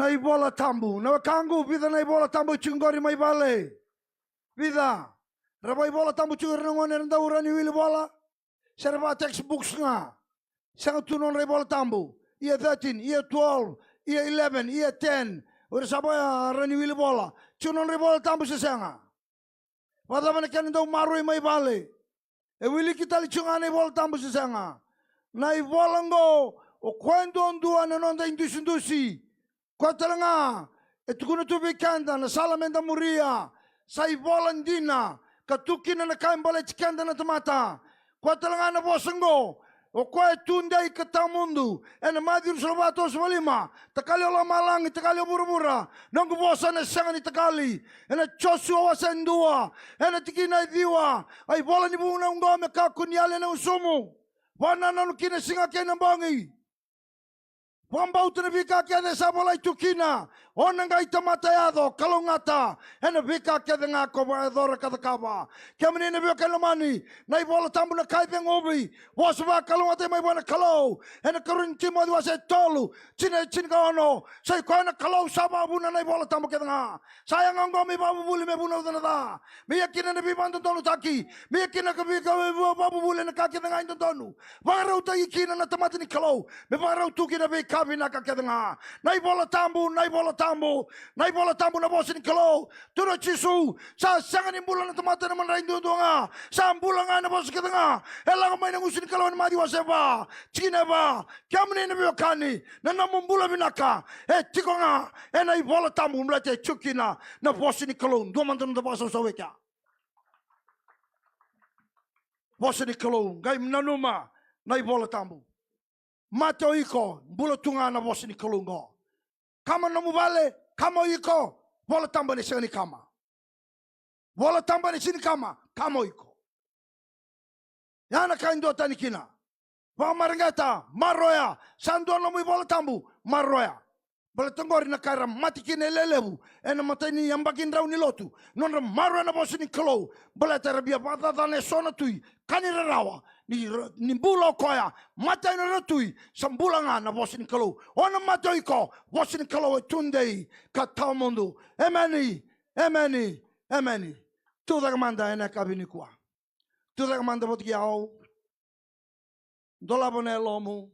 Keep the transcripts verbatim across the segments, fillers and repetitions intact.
Na iVola Tabu. Na wekaqu, vica na iVola Tabu e tiko qori mai vale? Vica? Ra vakaivola tabu tiko ira na gone era dau rawa ni wili vola? Se ra vaka textbooks ga? Sega tu nodra iVola Tabu. Year thirteen, year twelve, year eleven, year ten. O ira sa vaka rawa ni wili vola. Tiko nodra iVola Tabu se sega? Vakacava na kena dau maroroi mai vale? E wiliki tale tiko ga na iVola Tabu se sega? Na ivola oqo, o koya duadua na noda idusidusi. Koya tale ga e tukuna tu vei keda na sala meda muria. Sa ivola dina, ka tu kina na ka e baleti keda na tamata. Koya tale ga na vosa oqo, o koya e tudei ka tawamudu. Ena Maciu ruasagavulu ka va, tolusagavulu ka lima. Takali o lomalagi, takali o vuravura, noqu vosa ena sega ni takali. Ena Josua wase dua, ena tikina e ciwa. A ivola ni vunau oqo me kakua ni yali ena gusumu, vakanananu ki na siga kei na bogi. Vakabauta na veika kece sa volai tu kina, o na qai tamata yaco, kalougata ena veika kece ga ko vakayacora ka cakava. Kemuni na veiwekani lomani, na iVola Tabu na ka e ceguvi. Vosa vakalougatataki mai vua na Kalou. Ena karua ni Timoci wase tolu, tikina e tinikaono. Sa i koya na Kalou sa vakavuna na iVola Tabu kece ga. Sa yaga oqo me ivakavuvuli, me vunauca na ca, me ia kina na veivakadodonutaki, me ia kina ka veika vakavuvuli ena ka kece ga e dodonu. Vakarautaki kina na tamata ni Kalou me vakarau tu kina veika vinaka kece ga. Na iVola Tabu, na iVola Tabu, na iVola Tabu, na vosa ni Kalou. Tukuna o Jisu, sa sega ni bula na tamata ena madrai duadua ga, sa bula ga ena vosa kece ga e lako mai na gusu ni Kalou, ena Maciu wase va, tikina e va. Kemuni na veiwekani, na nomu bula vinaka e tiko ga ena iVola Tabu, baleta e tiko kina na vosa ni Kalou. Dua mada na noda vakasausau e kea. Vosa ni Kalou, qai nanuma na iVola Tabu. Mate o iko, bula tu ga na vosa ni Kalou oqo. Kama nomu vale, kama o iko. Vola Tabu ena sega ni kama. Vola Tabu ena sega ni kama, kama o iko. Ya na ka e duatani kina. Vakamareqeta, maroroya. Sa dua nomu iVola Tabu, maroroya. Baleta oqori na ka era mate kina e lelevu ena imatai ni yabaki drau ni lotu, nodra maroroya na vosa ni Kalou. Baleta era via vakacacana eso na tui, ka ni rarawa ni, ni bula o koya. Mate yani nodra tui, sa bula ga na vosa ni Kalou. O na mate o iko, vosa ni Kalou e tudei ka tawamudu. Emeni, emeni, emeni. Tucake mada ena yakavi nikua. Tucake mada vata kei au. Dolava na yalomu.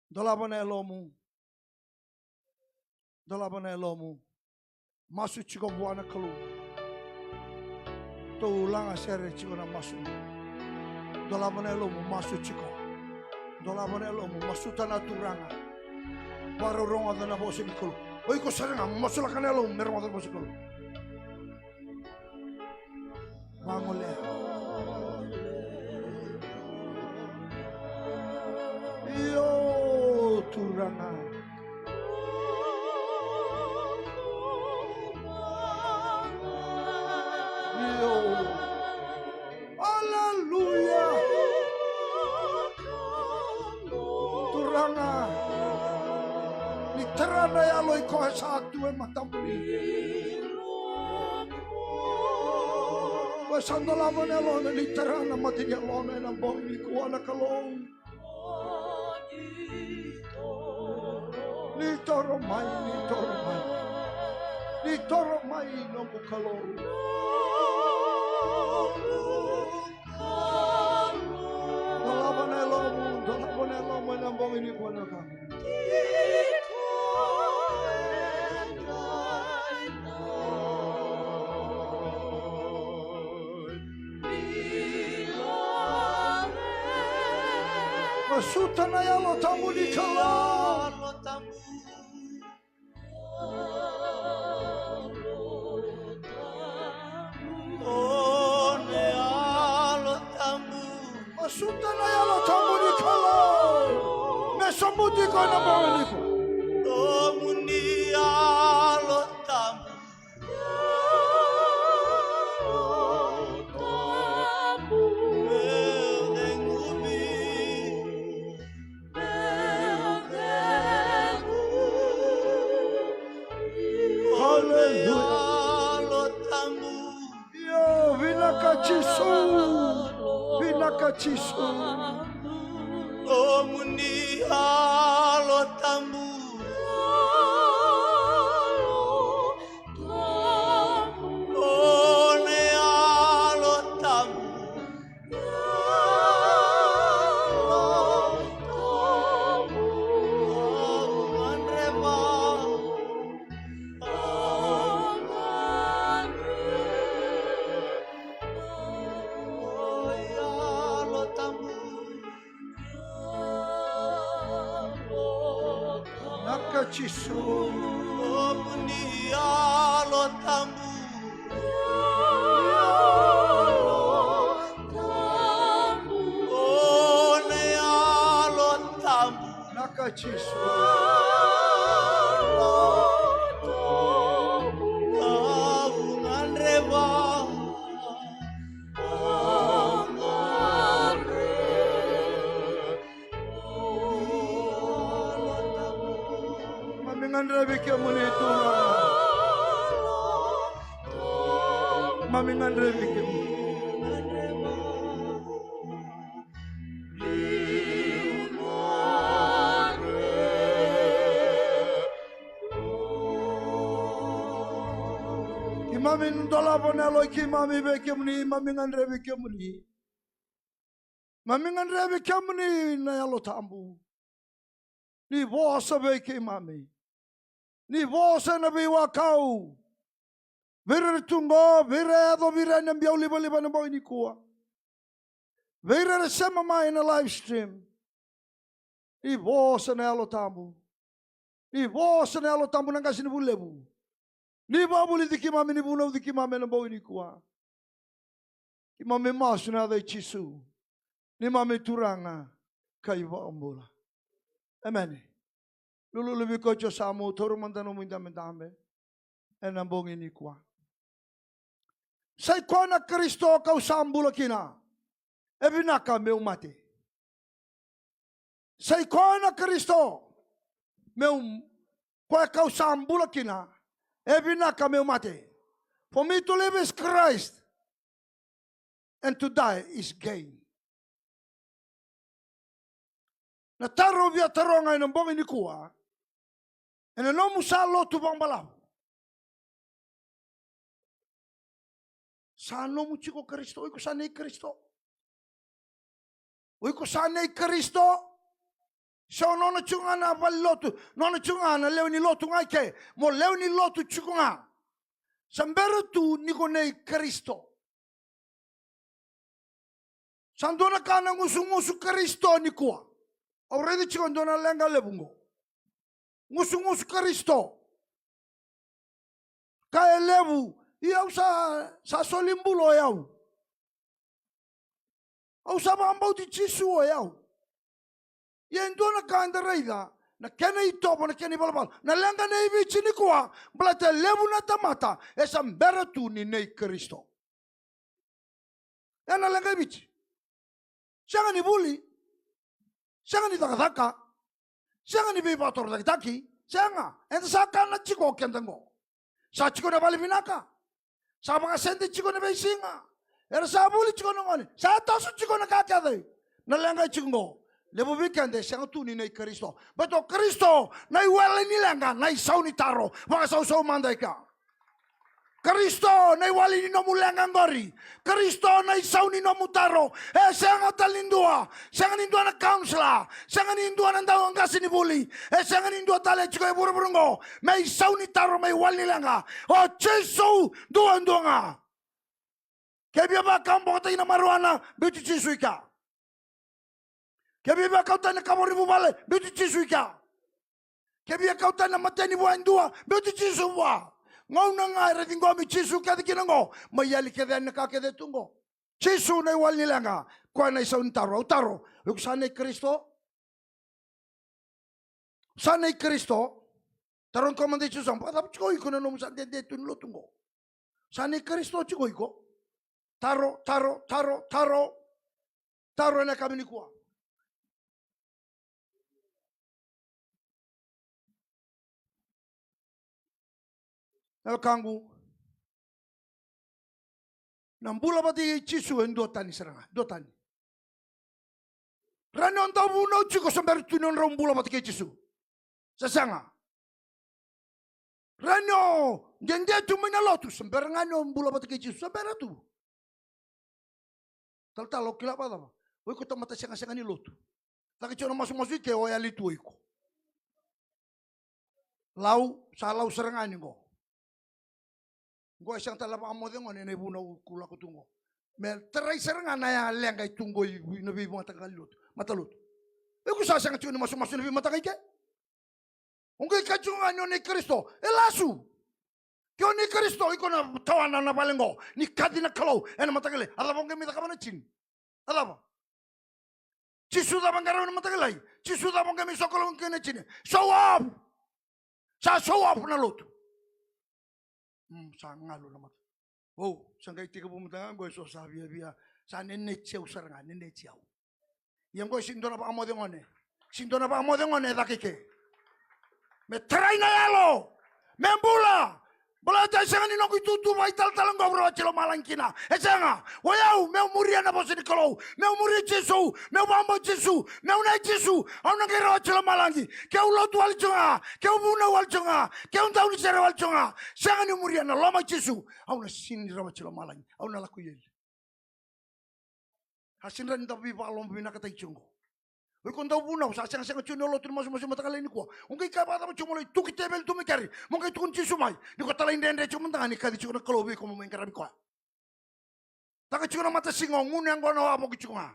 Dolava na yalomu. Dolava na yalomu. Masu tiko vua na Kalou. Tou laga sere tiko na masu. Dolava na yalomu, masu tiko. Dolava na yalomu, masuta na Turaga. Vakarau rogoca na vosa ni Kalou. O iko sara ga, masulaka na yalomu me rogoca na vosa ni Kalou. Vagolea. Io, Turaga. Io. Aleluya. Turaga, ni tara na yalo i koya sa tu e matamuni. Koya sa dolava na yalona, ni tara na mata ni yalona ena bogi nikua na Kalou. Ni toro mai, ni toro mai. Ni toro mai noqu Kalou. Dolava na yalomu, dolava na yalomu ena bogi nikua na Kalou. Masuta na Yalo Tabu ni Kalou. O na Yalo Tabu. Masuta na Yalo Tabu ni Kalou. Me sobuti iko ena bogi nikua. Nomuni Yalo Tabu. Yalo Tabu. Meu ceguvi. Meu ceguvi. Aleluya. Yalo Tabu. Io, vinaka Jisu. Vinaka Jisu. Nomuni Yalo Tabu. Jisu. Lovu ni Yalo Tabu. Yalo Tabu. O na Yalo Tabu. Naka Jisu. Yalo Tabu. Au gadreva. Mami gadrevi kemuni tu. Mami gadrevi kemuni. Keimami dolava na yalo i keimami vei kemuni, mami gadrevi kemuni. Mami gadrevi kemuni na Yalo Tabu. Ni vosa vei keimami. Ni vosa ena veiwakau. Vei ira era tu qo, vei ira e yaco, vei ira na biau livaliva ena bogi nikua. Vei ira era sema mai ena live stream. Ni vosa na Yalo Tabu. Ni vosa na Yalo Tabu na qasenivuli levu. Ni vakavulici keimami, ni vunauci keimami ena bogi nikua. Keimami masu ena yaca i Jisu. Neimami Turaga ka iVakabula. Emeni. Lululu vei koya e tu e yasamu, taura mada nomu idabedabe. Ena bogi nikua. Sa i koya na Karisito kau sa bula kina. E vinaka meu mate. Sa i koya na Karisito meu, koya kau sa bula kina. E vinaka meu mate. For me to live is Christ, and to die is gain. Na taro au via taroga ena bogi nikua, ena nomu sa lotu vakabalavu. Sa nomu tiko Karisito, o iko sa nei Karisito. O iko sa nei Karisito. Se o nona tiko ga na valelotu, nona tiko ga na lewe ni lotu ga i ke, mo lewe ni lotu tiko ga. Sa bera tu ni ko nei Karisito. Sa dua na ka na gusugusu Karisito nikua. Au raica tiko e dua na leqa levu qo. Gusugusu Karisito. Ka e levu, ia au sa, sa soli bula o yau. Au sa vakabauti Jisu o yau. Ia e dua na ka eda raica, na kena itovo, na kena ivalavala. Na leqa nei Viti nikua, baleta e levu na tamata, e sa bera tu ni nei Karisito. E na leqa i Viti. Sega ni vuli. Sega ni cakacaka. Sega ni veivakatorocaketaki. Sega. Eda sa kana tiko o keda qo. Sa tiko na vale vinaka. Sa vakasede tiko na veisiga. Era sa vuli tiko na gone. Sa toso tiko na ka kece. Na leqa e tiko qo. Levu vei keda e sega tu ni nei Karisito. Baleta o Karisito na iwali ni leqa, na isau ni taro. Vakasausau mada i kea. Karisito na iwali ni nomu leqa qori. Karisito na isau ni nomu taro. E sega tale ni dua. Sega ni dua na councillor. Sega ni dua na dauqasenivuli. E sega ni dua tale e tiko e vuravura qo. Me isau ni taro, me iwali ni leqa. O Jisu duadua ga. Ke via vakabokotaki na marijuana, biuti Jisu i kea. Ke via vakau tani na kavoro ni vuvale, biuti Jisu i kea. Ke via kau tani na matai ni vua e dua, biuti Jisu vua. Gauna ga era ciqomi Jisu kece kina qo, mai yali kece yani na ka kece tu qo. Jisu na iwali ni leqa, koya na isau ni taro. Au taro, o iko sa nei Karisito? Sa nei Karisito? Taro ni ko mada i Jisu, sa vakacava tiko iko na nomu sa dede tu ni lotu qo? Sa nei Karisito tiko iko? Taro, taro, taro, taro. Taro ena yakavi nikua. Na wekaqu, na bula vata kei Jisu e dua tani sara ga, dua tani. Rawa ni o dau vunau tiko se bera tu ni o drau bula vata kei Jisu. Se sega. Rawa ni o dede tu mai na lotu, se bera ga ni o bula vata kei Jisu, se bera tu. Talatala, o kila vakacava? O iko tamata segasega ni lotu. Caka tiko na masumasu i ke, o yali tu o iko. Lau, sa lau sara ga ni qo. Qo e sega tale na vakamoce gone na ivunau ko lako tu qo. Me tarai sara ga na ya leqa e tu qo i na veimataqali lotu, matalotu. O iko sa sega tiko ni masumasu na veimataka i ke. O qai kaya tiko ga ni o ni Karisito, e lasu. Ke o ni Karisito, iko na tawana na vale qo ni kaci na Kalou ena mataka lailai. A cava o qai mai cakava na tini? A cava? Jisu cava qaravi na mataka lailai? Jisu cava o qai mai sokaloga kina na tini? Show off. Sa show off na lotu. Mm, sa galu na mata. O, sa qai tekivu mata ga qo, e so sa viavia. Sa neneti au sara ga, neneti au. Ia qo e sega ni dua na vakamoce gone. Sega ni dua na vakamoce gone e caka i ke. Me tarai na yalo. Me bula. Baleta e sega ni noqu itutu vakaitalatala qo au rawati lomalagi kina. E sega. O yau, meu muria na vosa ni Kalou. Meu muria Jisu. Meu vakabauti Jisu. Meu nei Jisu. Au na qai rawati lomalagi. Keu lotu wale tiko ga. Keu vunau wale tiko ga. Keu daunisere wale tiko ga. Sega ni muria na loma i Jisu. Au na sega ni rawati lomalagi. Au na lako i eli. A sega ni da veivakalomavinakataki tiko qo. O iko dau vunau, sa segasega tiko ni o lotu ni masumasu mataka lailai nikua. O qai kaya vakacava tiko mo lai tuki teveli tu mai keri, mo qai tukuni Jisu mai. Ni ko talaidredre tiko mada ga ni kaci tiko na Kalou vei iko mo mai qaravi koya. Taka tiko na matasiga o gunu yaqona o a voki tiko ga.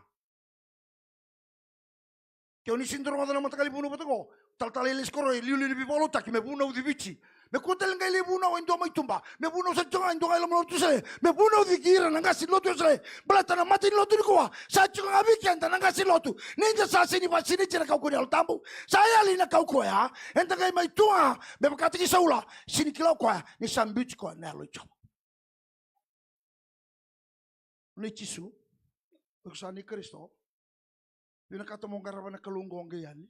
Ke o ni sega ni rogoca na mataqali vunau vata qo, talatala Elias Koroi, liuliu ni veivakalotutaki, me vunauci Viti. Me kua tale qai lai vunau e dua mai tuba. Me vunau sara tiko ga e dua ga e lomalotu sara. Me vunauci ira na qase ni lotu sara. Baleta na matanilotu nikua sa tiko ga vei keda na qase ni lotu. Ni da sa sega ni vakasinaiti ena kaukauwa ni Yalo Tabu, sa yali na kaukauwa ya, eda qai mai tu ga me vakataki Saula. Sega ni kila o koya ni sa biuti koya na Yalo i Jiova. Nei Jisu, o iko sa nei Karisito. Vinakata mo qarava na Kalou qo, qai yali.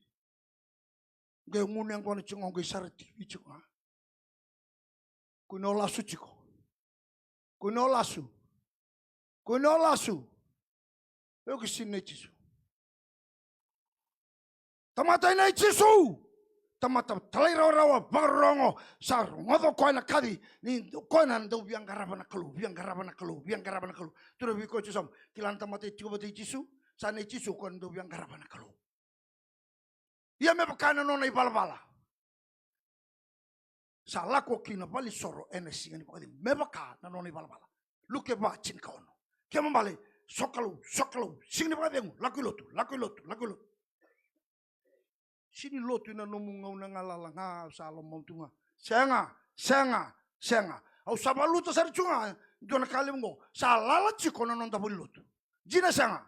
Qai gunu yaqona tiko qo, qai sara tivi tiko ga. Kua ni o lasu tiko. Kua ni o lasu. Kua ni o lasu. O iko sega ni nei Jisu. Tamata e nei Jisu. Tamata talairawarawa, vakarorogo, sa rogoca o koya na kaci ni o koya na dau via qarava na Kalou, via qarava na Kalou, via qarava na Kalou. Turaga, vei koya tiko, sa kila na tamata e tiko vata kei Jisu, sa nei Jisu o koya na dau via qarava na Kalou. Ia me vaka na nona ivalavala. Sa lako ki na valenisoro ena siga ni vakacegu. Me vaka na nona ivalavala. Luke va, tinikaono. Kena ibalebale, sokalou, sokalou, siga ni vakacegu, lako i lotu, lako i lotu, lako i lotu. Sega ni lotu ena nomu gauna galala ga, sa lomau tu ga. Sega, sega, sega. Au sa valuta sara tu ga, dua na ka levu qo. Sa lala tiko na noda valenilotu. Dina sega.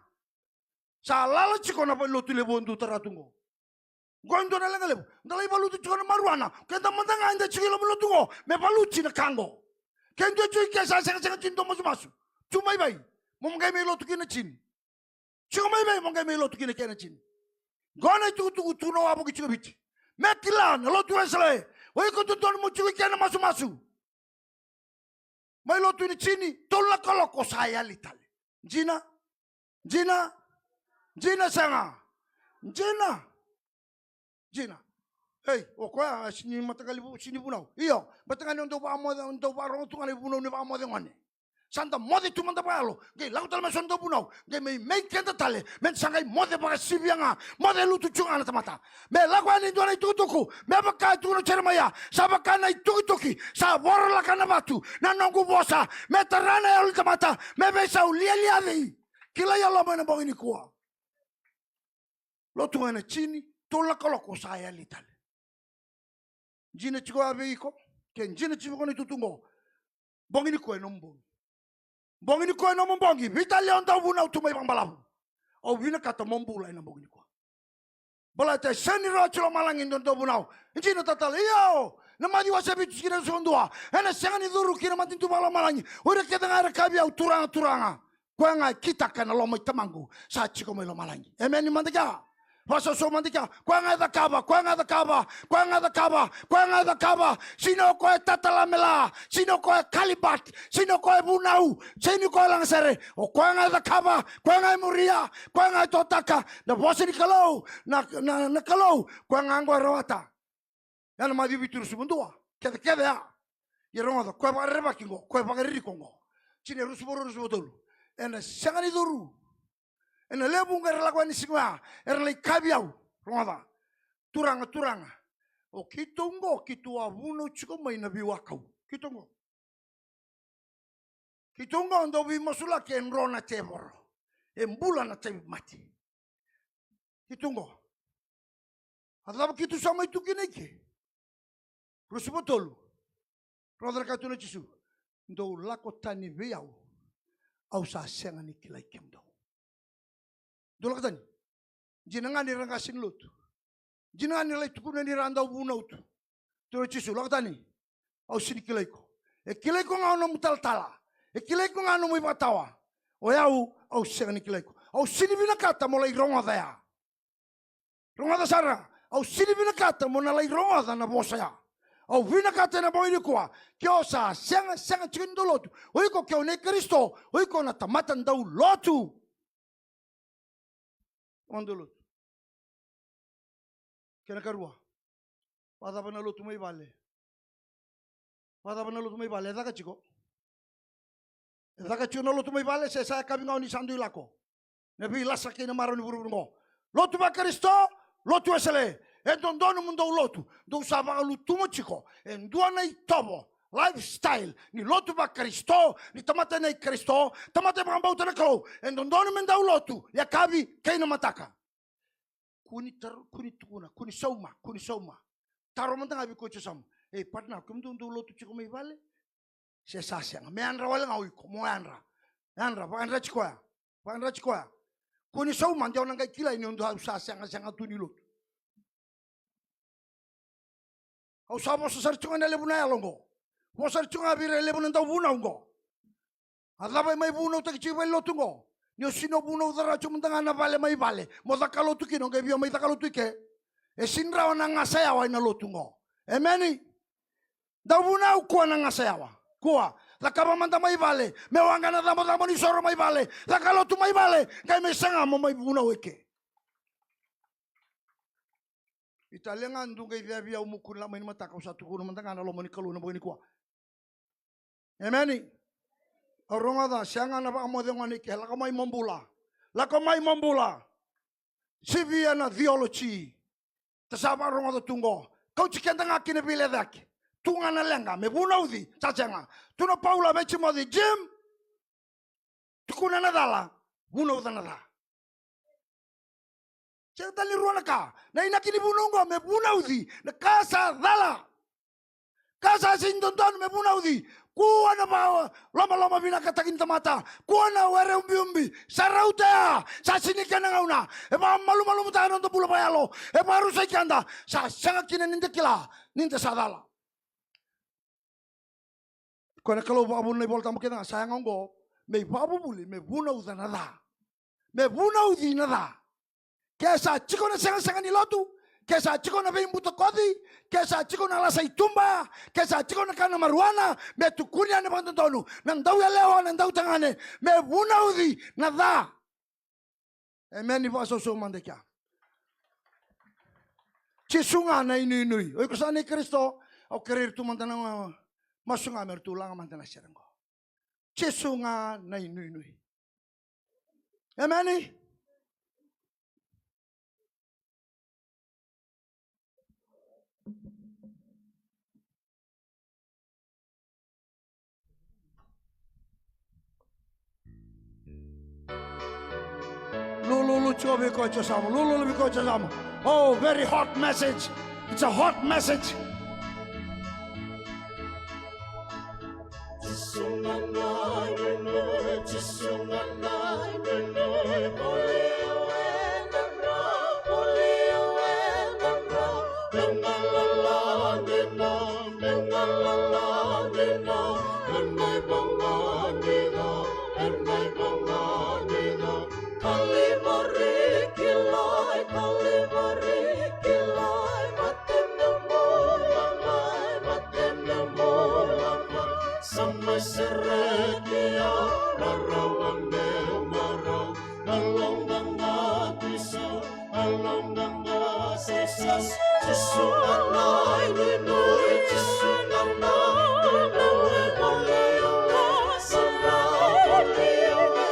Sa lala tiko na valenilotu levu au dau tara tu qo. Qo e dua na leqa levu. Da lai valuta tiko na marijuana. Keda mada ga eda tiko i loma ni lotu qo me valuti na ka qo. Ke dua tiko i ke sa segasega tiko ni dua masumasu, tu mai vei mo qai mai lotu kina tini? Tiko mai vei mo qai mai lotu kina kena tini? Qo na itukutuku tu na wavoki tiko Viti. Me kila na lotu Wesele, o iko dodonu mo tiko i kena masumasu. Mai lotu ni tini, tolu na kaloko sa yali tale. Dina, dina, dina sega. Dina, dina. Ei, o koya sega ni mataqali vu, sega ni vunau. Io, baleta ga ni o dau vakamoce, o dau vakarogo tu ga na ivunau ni vakamoce gone. Sa da moce tu mada vakayalo, qai lako tale mai so na dau vunau, qai mai, mai keda tale, me da sa qai moce vakasivia ga, moce lutu tu ga na tamata. Me lako yani e dua na itukutuku, me vaka e tukuna o Jeremaia, sa vaka na itukituki sa vorolaka na vatu, na noqu vosa me tara na yalo ni tamata, me veisau lialia cei? Kilai yaloma ena bogi nikua. Lotu ga ena tini, tolu na kaloko sa yali tale. Dina tiko ya vei iko, ke dina tiko vei iko na itutu qo. Bogi nikua e nomu bogi. Bogi nikua e nomu bogi. Veitalia o dau vunau tu mai vakabalavu. Au vinakata mo bula ena bogi nikua. Baleta e sega ni rawati lomalagi e dua na dau vunau. Dina talatala, io. Na Maciu wase vitu tikina ruasagavulu ka dua. Ena sega ni curu ki na matanitu vakalomalagi o ira kece ga era kaya vei au, Turaga, Turaga. Koya ga e kitaka na loma i Tamaqu sa tiko mai lomalagi. Emeni mada kea. Vakasausau mada kea. Koya ga e cakava, koya ga e cakava, koya ga e cakava, koya ga e cakava. Sega ni o koya e tatalamela, sega ni o koya e kalibat, sega ni o koya e vunau, sega ni o koya e lagasere. O koya ga e cakava, koya ga e muria, koya ga e totaka na vosa ni Kalou, na, na, na Kalou. Koya ga qo e rawata. Ya na Maciu vitu ruasagavulu ka dua. Kecekece ya. Ia rogoca, koya vakarerevaki qo, koya vakaririko qo. Tikina ruasagavulu ka rua, ruasagavulu ka tolu. Ena sega ni curu. Ena levu qo era lako yani siga oya, era lai kaya vei au. Rogoca. Turaga, Turaga. O keitou qo, keitou a vunau tiko mai na veiwakau. Keitou qo. Keitou qo dau veimasulaki e dro na tevoro, e bula na tauvimate. Keitou qo. A cava keitou sa mai tu kina i ke? Ruasagavulu ka tolu. Rogoca na ka tukuna o Jisu. Dou lako tani vei au. Au sa sega ni kilai kemudou. Dou lako tani. Dina ga ni ra qase ni lotu. Dina ga ni ra lai tukuna ni ra dau vunau tu. Tukuna o Jisu, lako tani. Au sega ni kilai iko. E kilai iko ga o nomu talatala. E kilai iko ga o nomu ivakatawa. O yau, au sega ni kilai iko. Au sega ni vinakata mo lai rogoca ya. Rogoca sara, au sega ni vinakata mo na lai rogoca na vosa ya. Au vinakata ena bogi nikua, ke o sa sega, sega tiko ni dau lotu. O iko ke o nei Karisito, o iko na tamata dau lotu. Tamata dau lotu. Kena karua. Vakacava na lotu mai vale? Vakacava na lotu mai vale? E caka tiko? E caka tiko na lotu mai vale, se sa yakavi ga o ni sa dui lako? Na veilasa kei na marau ni vuravura oqo. Lotu vaKarisito, lotu Wesele. E dodonu mo dou lotu. Dou sa vakalutuma tiko e dua na itovo, lifestyle ni lotu vaKarisito, ni tamata nei Karisito, tamata e vakabauta na Kalou. E dodonu me dau lotu yakavi kei na mataka. Kua ni taro, kua ni tukuna, kua ni sauma, kua ni sauma. Taro mada ga vei koya o Josamu. Ei, partner, kemudou dau lotu tiko mai vale? Se sa sega? Me yadra wale ga o iko, mo yadra. Yadra, vakayadra tiko ya. Vakayadra tiko ya. Kua ni sauma, de o na qai kilai ni o dau sa sega, sega tu ni lotu. Au sa vosa sara tiko ga ena levu na yalo oqo. Vosa sara tiko ga vei ira e levu na dau vunau oqo. A cava e mai vunautaki tiko i valenilotu oqo? Ni o sega ni vunauca rawa tiko mada ga na vale mai vale mo caka lotu kina, o qai via mai caka lotu i ke. E sega ni rawa na gasa yawa ena lotu oqo. Emeni. Dau vunau, kua na gasa yawa. Kua. Cakava mada mai vale. Me waqa na cabocabo ni soro mai vale. Caka lotu mai vale. Qai mai saga mo mai vunau eke. Italia ga du qai via via au mo kua ni la mai ni mataka, au sa tukuna mada ga na loma ni Kalou na bogi nikua. Emeni. Au rogoca, sega na vakamoce gone i ke, lako mai mo bula. Lako mai mo bula. Sivia na theology. Ta sa vakarogoca tu oqo. Kauti keda ga ki na veilecayaki. Tu ga na leqa, me vunauci, sa sega. Tu na Paula vei Timoci, Jim. Tukuna na cala, vunauca na ca. Sega tale ni rua na ka. Na inaki ni vunau oqo me vunauci na ka sa cala. Ka sa sega ni dodonu me vunauci. Kua na vakalomaloma vinakataki ni tamata. Kua na were ubiubi. Sa rauta ya. Sa sega ni kena gauna. E vakamalumalumutaka na noda bula vakayalo. E vakarusai keda. Sa sega kina ni da kila ni da sa cala. Koya na Kalou vakavuna na iVolatabu kece ga, sa yaga oqo me ivakavuvuli, me vunauca na ca. Me vunauci na ca. Ke sa tiko na segasega ni lotu, ke sa tiko na veibutakoci, ke sa tiko na lasa i tuba, ke sa tiko na ka na marijuana, me tukuni yani vakadodonu na dauyalewa, na dautagane, me vunauci na ca. Emeni, vakasausau mada i kea. Jisu ga na inuinui. O iko sa nei Karisito, au kerei iratou mada na masu ga me ratou laga mada na sere oqo. Jisu ga na inuinui. Emeni. Lululu tiko vei koya o Josamu. Lululu vei koya o Josamu. Oh, very hot message. It's a hot message. Sa mai sereki au, rarawa meu marau, na lomamu ga tu i sau, na lomamu ga sa i sau. Jisu ga na inuinui, Jisu ga na inuinui, voli au e, sa na voli au e.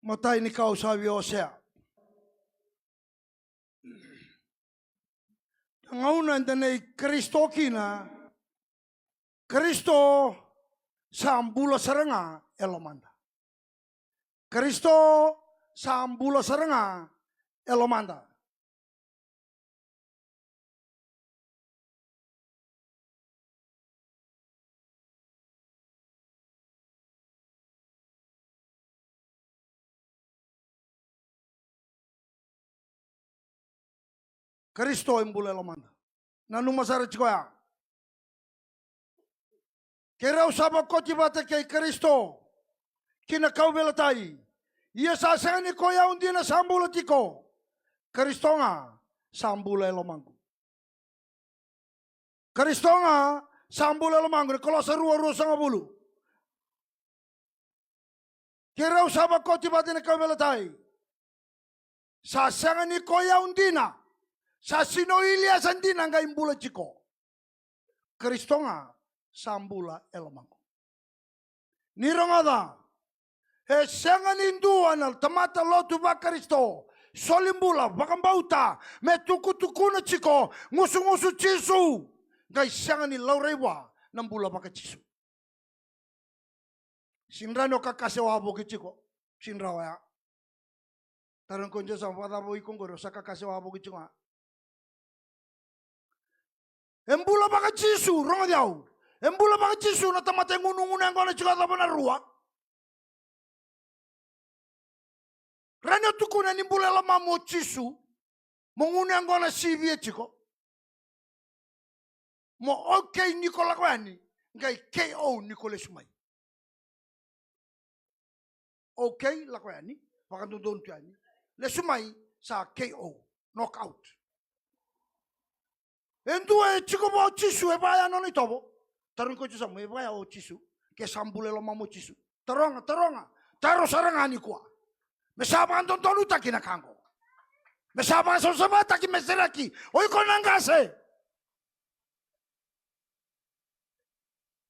Matai ni ka au sa via wasea. Na gauna eda nei Karisito kina, Karisito sa bula sara ga e lomada. Karisito sa bula sara ga e lomada. Karisito e bula e lomada. Nanuma sara tiko ya. Keirau sa vakoti vata kei Karisito ki na kauveilatai. Ia sa sega ni koi au dina sa bula tiko. Karisito ga sa bula e lomaqu. Karisito ga sa bula e lomaqu, ni Kolosa rua, ruasagavulu. Keirau sa vakoti vata na kauveilatai. Sa sega ni koi au dina. Sa sega ni o Iliesa dina qai bula tiko. Karisito ga sa bula e lomaqu. Ni rogoca, e sega ni dua na tamata lotu vaKarisito, solibula, vakabauta, me tukutukuna tiko, gusugusu Jisu, qai sega ni laurai vua na bula vakaJisu. Sidra ni o kakase wavoki tiko, sidra oya. Tarogi koya, Jisu, vakacava o iko qori, o sa kakase wavoki tiko ga? E bula vakaJisu, rogoci au. E bula vakaJisu na tamata e gunugunu yaqona tiko, yacova na rua. Rawa ni o tukuna ni bula e lomamu o Jisu, mo gunu yaqona sivia tiko. Mo OK ni ko lako yani, qai KO ni ko lesu mai. OK, lako yani, vakadodonu tu yani. Lesu mai, sa KO, knockout. E dua e tiko vua o Jisu, e vaya nona itovo. Tarogi koya o Jisu, e vaya o Jisu. Ke sa bula e lomamu o Jisu. Taroga, taroga, taro sara ga nikua. Me sa vakadodonutaki na ka qo. Me sa vakasavasavataki, me sereki. O iko na qase.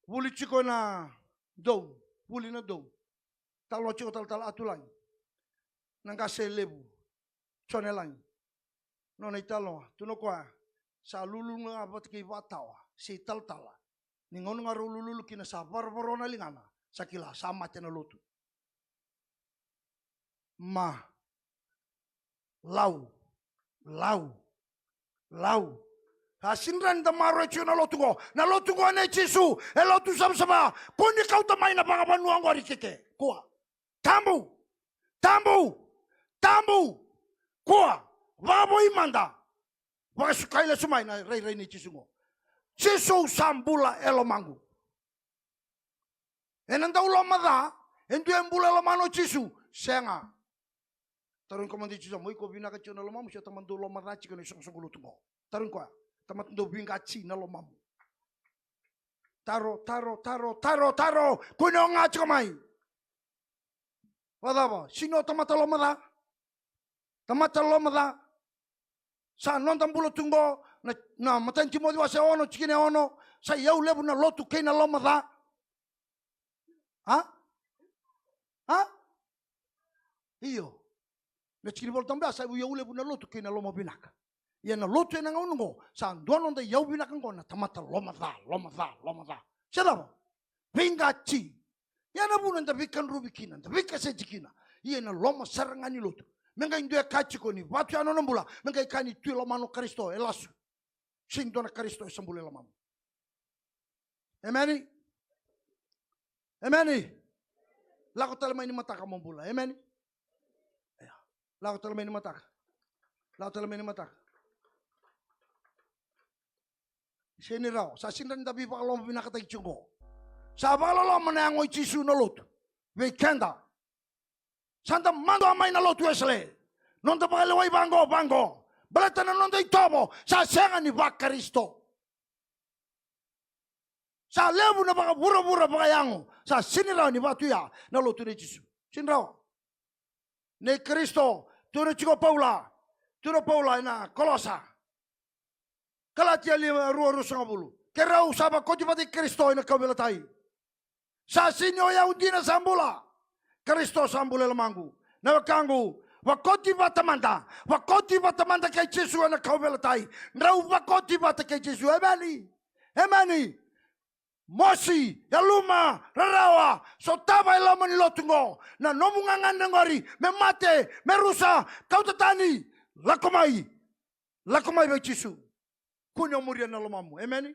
Vuli tiko na dou, vuli na dou. Talo tiko talatala Atulagi. Na qase levu, Jone Lagi. Nona italo, tukuna o koya, sa lululu ga vata kei vakatawa, se italatala. Ni gauna ga rau lululu kina sa varavara na ligana, sa kila, sa mate na lotu. Ma. Lau. Lau. Lau. A sidra ni da maroroi tiko na lotu qo. Na lotu qo nei Jisu. E lotu savasava. Kua ni kauta mai na vakavanua qori keke. Kua. Tabu. Tabu. Tabu. Kua. Vakavoui mada. Vakasukai lesu mai na rairai nei Jisu qo. Jisu sa bula e lomaqu. Ena dau loma ca, e dua e bula e lomana o Jisu. Sega. Tarogi koya mada o Jisu, mo iko vinaka tiko na lomamu, se tamata dau loma ca tiko na isoqosoqo lotu qo? Tarogi koya, tamata dau viqati na lomamu? taro, taro, taro, taro, taro. Kua ni o ga tiko mai. Vakacava? Sega ni o tamata lomaca. Tamata lomaca. Sa noda bula tu qo na, na matai ni Timoci wase ono, tikina e ono. Sa iyau levu na lotu kei na lomaca. A? A? Io. Na tikina Volatabu ya, sa iyau levu na lotu kei na lomavinaka. Ia na lotu ena gauna qo, sa dua noda iyau vinaka qo na tamata lomaca, lomaca, lomaca. Se cava? Veiqati. Ia na vuna da veikadruvi kina, da veikaseti kina. Ia na loma sara ga ni lotu. Me qai dua e kaya tiko ni vatu ya nona bula, me qai kaya ni tu e lomana o Karisito, e lasu. Sega ni dua na Karisito e sa bula e lomamu. Emeni. Emeni. Lako tale mai ni mataka mo bula. Emeni. Ia. Lako tale mai ni mataka. Lako tale mai ni mataka. Sega ni rawa. Sa sega ni da veivakalolomavinakataki tiko qo. Sa vakaloloma na yago i Jisu na lotu vei keda. Sa da madua mai na lotu Wesele. Noda vakalewai vaqo, vaqo. Baleta na noda itovo sa sega ni vaKarisito. Sa levu na vakavuravura vakayago. Sa sega ni rawa ni vatu ya na lotu nei Jisu. Sega ni rawa. Nei Karisito, tukuna tiko o Paula. Tukuna o Paula ena Kolosa. Kalatia lima, rua, ruasagavulu. Keirau sa vakoti vata kei Karisito ena kauveilatai. Sa sega ni o yau dina sa bula. Karisito sa bula e lomaqu. Na wekaqu, vakoti vata mada. Vakoti vata mada kei Jisu ena kauveilatai. Drau vakoti vata kei Jisu. Emeni. Emeni. Mosi, yaluma, rarawa, sotava e loma ni lotu qo. Na nomu gagadre qori, me mate, me rusa, kauta tani. Lako mai. Lako mai vei Jisu. Kua ni o muria na lomamu. Emeni.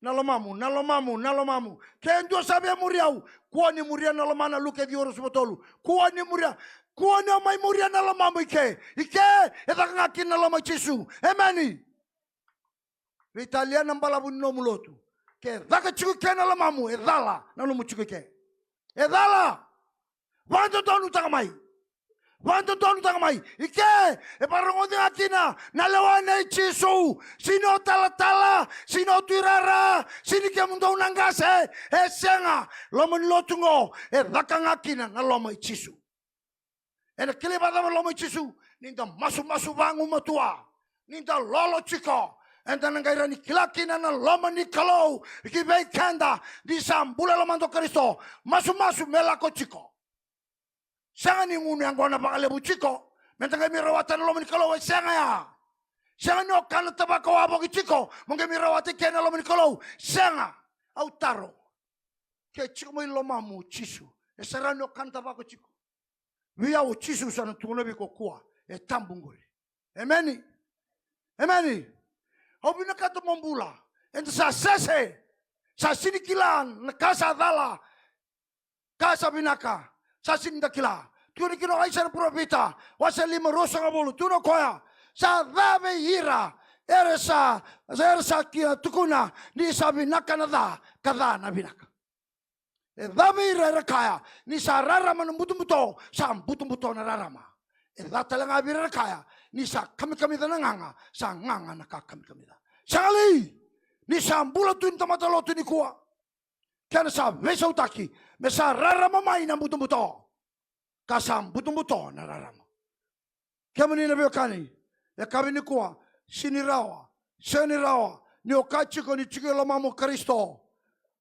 Na lomamu, na lomamu, na lomamu. Ke dua sa via muri au, kua ni muria na lomana, Luke ciwa, ruasagavulu ka tolu. Kua ni muria, kua ni o mai muria na lomamu i ke. I ke, e caka ga kina na loma i Jisu. Emeni. Veitalia na balavu ni nomu lotu. Ke caka tiko i ke na lomamu, e cala na nomu tiko i ke. E cala. Vakadodonutaka mai. Vakadodonutaka mai. I ke, e vakarogoci ga kina na lewa nei Jisu. Sega ni o talatala, sega ni o tuirara, sega ni kemudou na qase. E sega. Loma ni lotu qo, e caka ga kina na loma i Jisu. Ena kilai vakacava na loma i Jisu? Ni da masumasu vagumatua. Ni da lolo tiko. Eda na qai rawa ni kila kina na loma ni Kalou ki vei keda. Ni sa bula e lomada o Karisito. Masumasu me lako tiko. Sega ni gunu yaqona vakalevu tiko. Meda qai mai rawata na loma ni Kalou, e sega ya. Sega ni o kana tavako wavoki tiko. Mo qai mai rawata i ke na loma ni Kalou. Sega. Au taro. Ke tiko mai lomamu o Jisu, e sa rawa ni o kana tavako tiko. Vei au o Jisu sa na tukuna vei iko, kua, e tabu qori. Emeni. Emeni. Au vinakata mo bula. Eda sa sese. Sa sega ni kila na ka sa cala, ka sa vinaka. Sa sega ni da kila. Tukuna kina o Aisea na parofita, wase lima, ruasagavulu, tukuna o koya, sa ca vei ira era sa, era sa kila, tukuna ni sa vinaka na ca, ka ca na vinaka. E ca vei ira era kaya ni sa rarama na butobuto, sa butobuto na rarama. E ca tale ga vei ira era kaya ni sa kamikamica na gaga, sa gaga na ka kamikamica. Sa gali ni sa bula tu na tamata lotu nikua. Kena sa veisautaki me sa rarama mai na butobuto, ka sa butobuto na rarama. Kemuni na veiwekani, e kavi nikua, sega ni rawa, sega ni rawa ni o kaya tiko ni tiko e lomamu o Karisito.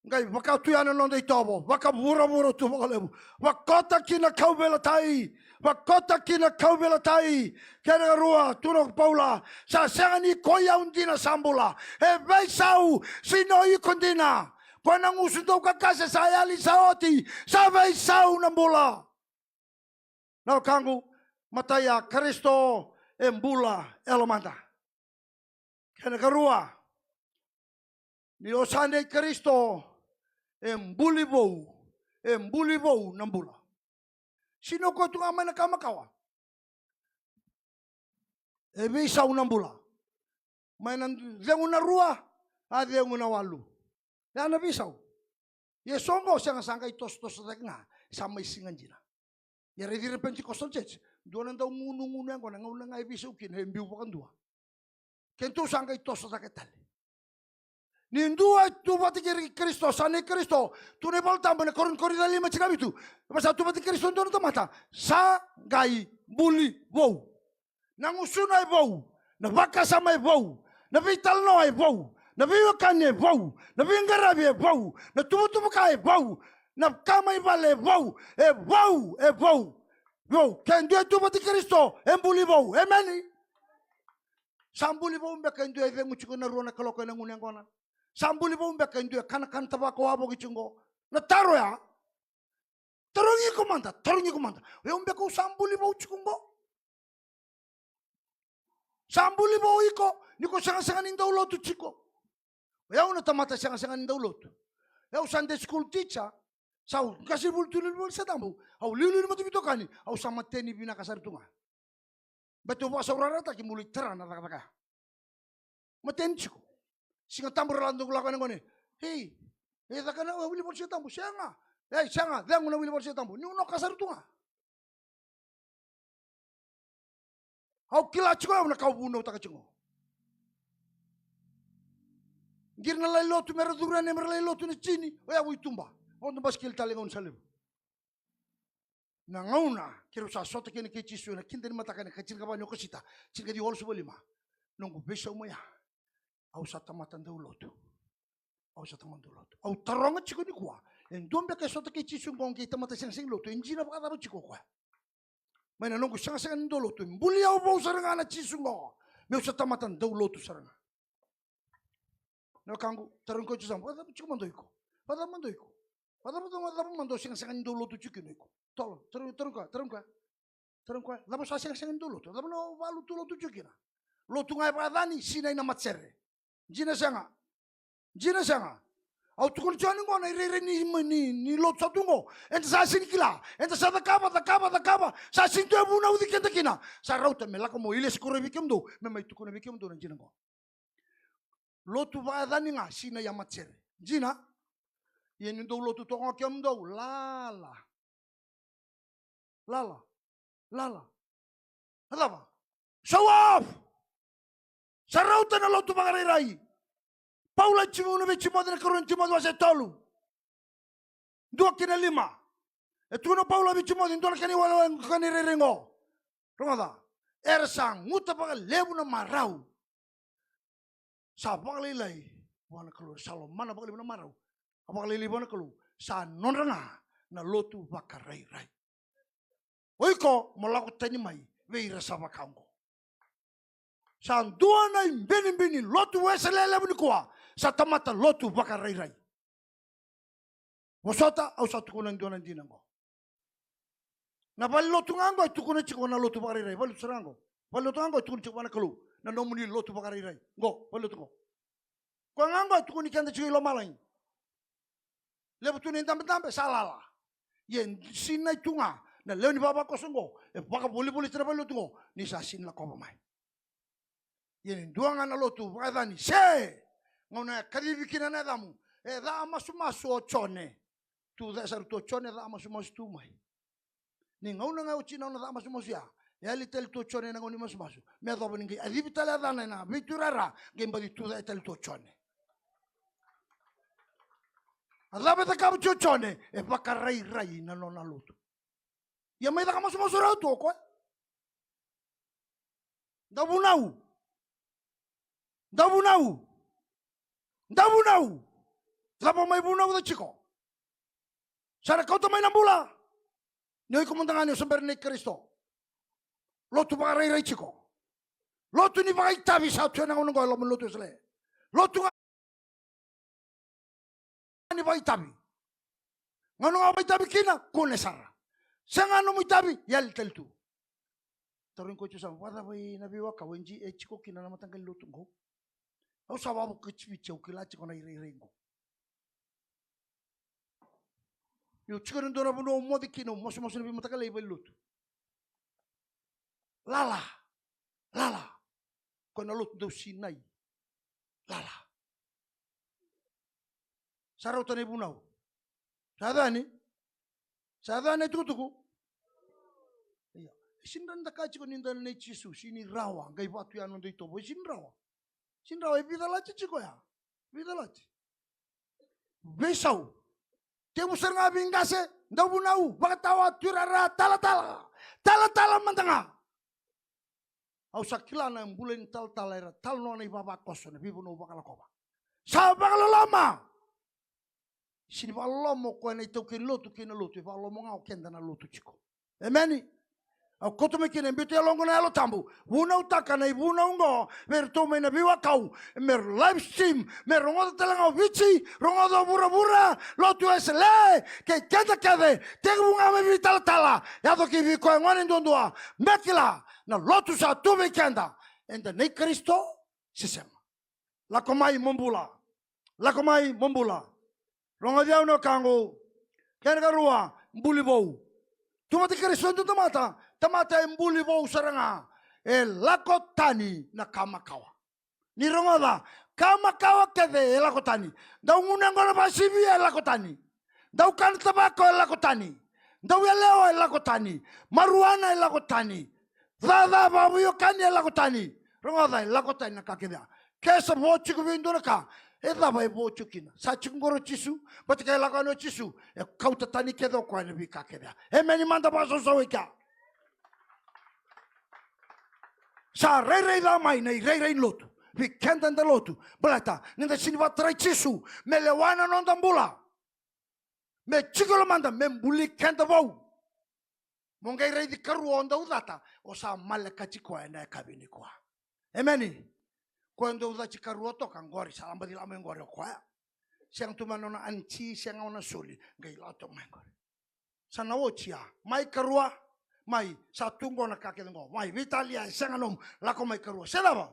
Qai vaka tu ya na noda itovo, vakavuravura tu vakalevu. Vakota ki na kauveilatai, vakota ki na kauveilatai. Kena karua, tukuna o Paula, sa sega ni ko i au dina sa bula. E veisau, sega ni o iko dina. Ko na gusu daukakase sa yali sa oti, sa veisau na bula. Na wekaqu, matai ya, Karisito e bula e lomada. Kena karua, ni o sa nei Karisito, e buli vou, e buli vou na bula. Sega ni o koya tu ga mai na ka makawa. E veisau na bula. Mai na cegu na rua, a cegu na walu. Ya na veisau. Ia so qo sega, sa qai tosotoso cake ga, sa mai siga dina. Ia raici ira Pentecostal church, dua na dau gunugunu yaqona, gauna ga e veisau kina e biu vakadua. Keitou sa qai toso cake tale. Ni dua e tu vata kei Karisito, sa nei Karisito. Tukuna na iVola Tabu ena Kori-, Korinica lima, tikina vitu. Ni sa tu vata kei Karisito e dua na tamata, sa qai buli vou. Na gusuna e vou, na vakasama e vou, na veitalanoa e vou, na veiwekani e vou, na veiqaravi e vou, na tuvatuva ka e vou, na ka mai vale e vou, e vou, e vou. Vou, ke dua e tu vata kei Karisito, e buli vou. Emeni. Sa buli vou beka e dua e cegu tiko ena rua na kaloko ena gunu yaqona? Sa buli vou beka e dua e kanakana tavako wavoki tiko qo? Na taro ya. Tarogi iko mada, tarogi iko mada. O yau beka au sa buli vou tiko qo? Sa buli vou iko ni ko segasega ni dau lotu tiko? O yau na tamata segasega ni dau lotu. O yau Sunday school teacher, sa au qasenivuli tu liuliu vale ni Sigatabu, au liuliu ni mata veitokani, au sa mateni vinaka sara tu ga. Baleta au vakasaurarataki meu lai tara na cakacaka ya. Mateni tiko. Sigatabu ra lako, dou lako yani qo ni, "Ei, e caka na wili vale ni Sigatabu." Sega. "Ei, sega, cegu na wili vale ni Sigatabu." Niu noka sara tu ga. Au kila tiko au na ka au vunautaka tiko. Qiri na lai lotu mera curu yani mera lai lotu na tini, o yau i tuba. Vodo basikeli tale gauna sa levu. Na gauna keirau sa sota kina kei Jisu ena kida ni mataka ena ka tinikava ni Okosita, tinikaciwa walusagavulu ka lima. Noqu veisau mai ya. Au sa tamata dau lotu. Au sa tamata dau lotu. Au taroga tiko nikua. E dua beka e sota kei Jisu qo qai tamata segasega ni lotu, e dina vakacava tiko o koya? Mai na noqu segasega ni dau lotu, e buli au vou sara ga na Jisu qo meu sa tamata dau lotu sara ga. Na wekaqu, tarogi koya tiko sa, vakacava tiko mada o iko? Vakacava mada o iko? Vakacava, vakacava mada o segasega ni dau lotu tiko kina o iko? Tolo, tarogi, tarogi koya, tarogi koya. Tarogi koya, cava o sa segasega ni dau lotu? Cava na vakalutu lotu tiko kina? Lotu ga e vakayacani, sinai na matasere. Dina sega? Dina sega? Au tukuna tiko yani qo na irairai ni, ni, ni lotu sa tu qo. Eda sa sini kila. Eda sa cakava, cakava, cakava. Sa sini tu e vunauci keda kina. Sa rauta me lako mo ilesi koro vei kemudou, me mai tukuna vei kemudou na dina qo. Lotu vakayacani ga, sinai a matasere. Dina? Ia ni dou lotu toka ga kemudou, lala. Lala. Lala. A cava? Show off. Sa rauta na lotu vakarairai. Paula e tukuna vei Timoci ena karua ni Timoci wase tolu, dua ki na lima. E tukuna o Paula vei Timoci, dua na kena iwalewale, ka ni rairai qo. Rogoca. Era sa guta vakalevu na marau. Sa vakalailai vua na Kalou, sa lomana vakalevu na marau. A vakalailai vua na Kalou. Sa nodra ga na lotu vakarairai. O iko mo lako tani mai vei ira sa vaka oqo. Sa dua na ibenibeni lotu Wesele levu nikua, sa tamata lotu vakarairai. Vosota, au sa tukuna e dua na dina oqo. Na valelotu ga oqo e tukuna tiko na lotu vakarairai. Valelotu sara ga oqo. Valelotu ga oqo e tukuna tiko vua na Kalou na nomuni lotu vakarairai. Oqo, valelotu oqo. Koya ga oqo e tukuni keda tiko i lomalagi. Levu tu na idabedabe, sa lala. Ia e sinai tu ga na lewe ni vavakoso oqo, e vakavolivoliti na valelotu oqo, ni sa sini lakova mai. Ia ni dua ga na lotu vakayacani, se gauna e kacivi kina na yacamu, e ca masumasu o Jone. Tu ca sara tu o Jone, ca masumasu tu mai. Ni gauna ga e oti na nona ca masumasu ya, e yali tale tu o Jone ena gauna ni masumasu. Me yacova ni qai kacivi tale yacana ena veiturara, qai baci tu ca tale tu o Jone. A cava e cakava tiko o Jone? E vakarairai na nona lotu. Ia mai caka masumasu rawa tu o koya. Dau vunau. Dau vunau. Dau vunau. Cava mai vunauca tiko? Sa na kauta mai na bula. Ni o iko mada ga ni o se bera nei Karisito. Lotu vakarairai tiko. Lotu ni vakaitavi sa tu ena gauna oqo e loma ni lotu Wesele. Lotu ga ni vakaitavi. Gauna ga o vakaitavi kina, kune sara. Sega nomu itavi, yali tale tu. Tarogi koya tiko sa, vakacava na veiwekani e tiko kina na mataqali lotu oqo? Au sa vakavakativiti, au kila tiko na irairai oqo. Io, tiko na dua na vanua au moce kina, au masumasu na veimataqali valelotu. Lala. Lala. Koya na lotu dau sinai. Lala. Sa rauta na ivunau. Sa yacani? Sa yacani na itukutuku? Ia. E sini rawa ni da kaya tiko ni da na nei Jisu, sini rawa, qai vatu ya na noda itovo. E sini rawa. Sini rawa, e vica lati tiko ya. Veicalati. Veisau. Tekivu sara ga vei qase, dauvunau, vakatawa, tuirara, talatala. Talatala mada ga. Au sa kila na bula ni talatala era talanoa na ivavakoso, na veivanua vakalakova. Sa vakaloloma. Sega ni vakaloloma o koya na itaukei ni lotu kei na lotu, e vakaloloma ga o keda na lotu tiko. Emeni. Au kauta mai kina e biuta e yaloqu na Yalo Tabu. Vunautaka na ivunau oqo vei iratou mai na veiwekani, me ra live stream, me rogoca tale ga o Viti, rogoca o vuravura, lotu Wesele, kei keda kece, tekivu ga mai vei talatala, yaco ki vei koya gone duadua, me kila na lotu sa tu vei keda. Eda nei Karisito se sega. Lako mai mo bula. Lako mai mo bula. Rogoci au na wekaqu. Kena ikarua, buli vou. Tu vata kei Karisito e dua na tamata, tamata e buli vou sara ga. E lako tani na ka makawa. Ni rogoca, ka makawa kece e lako tani. Dau gunu yaqona vakasivia e lako tani. Dau kana tavako e lako tani. Dau yalewa e lako tani. Maruana e lako tani. Caca vakaveiwekani e lako tani. Rogoca, e lako tani na ka kece ya. Ke sa vo tiko vei dua na ka, e cava e vo tiko kina? Sa tiko qori o Jisu, baleta ke lako yani o Jisu, e kauta tani kece o koya na veika kece ya. Emeni mada, vakasausau e kea. Sa rairai ca mai na irairai ni lotu vei keda da lotu. Baleta ni da sega ni vakatarai Jisu me lewa na noda bula, me jiko e lomada, me buli keda vou. Mo qai raici karua o dau cata, o sa malekati koya ena yakavi nikua. Emeni. Koya dau cati karua toka qori, sa labaci lako mai qori o koya. Sega tu mai na nona anti, sega o na soli, qai lako toka mai qori. Sa na oti ya. Mai karua, mai, sa tu qo na ka kece qo. Mai, veitalia, e sega nomu, lako mai karua. Se cava?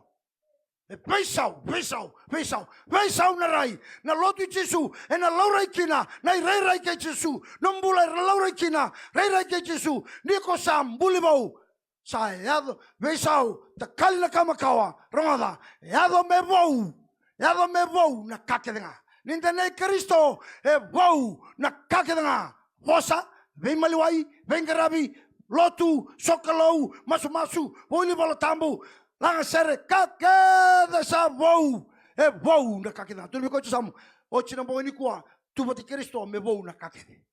E veisau, veisau, veisau, veisau na rai. Na lotu i Jisu, ena laurai kina na irairai kei Jisu. Na bula era laurai kina, rairai kei Jisu. Ni ko sa buli vou, sa yaco, veisau, takali na ka makawa, rogoca, yaco me vou, yaco me vou na ka kece ga. Ni da nei Karisito, e vou na ka kece ga. Vosa, veimaliwai, veiqaravi, lotu, sokalou, masumasu, vou ni Vola Tabu, lagasere, ka kece sa vou. E vou na ka kece ga. Tukuna vei koya e yasamu, oti na bogi nikua, tu vata kei Karisito me vou na ka kece.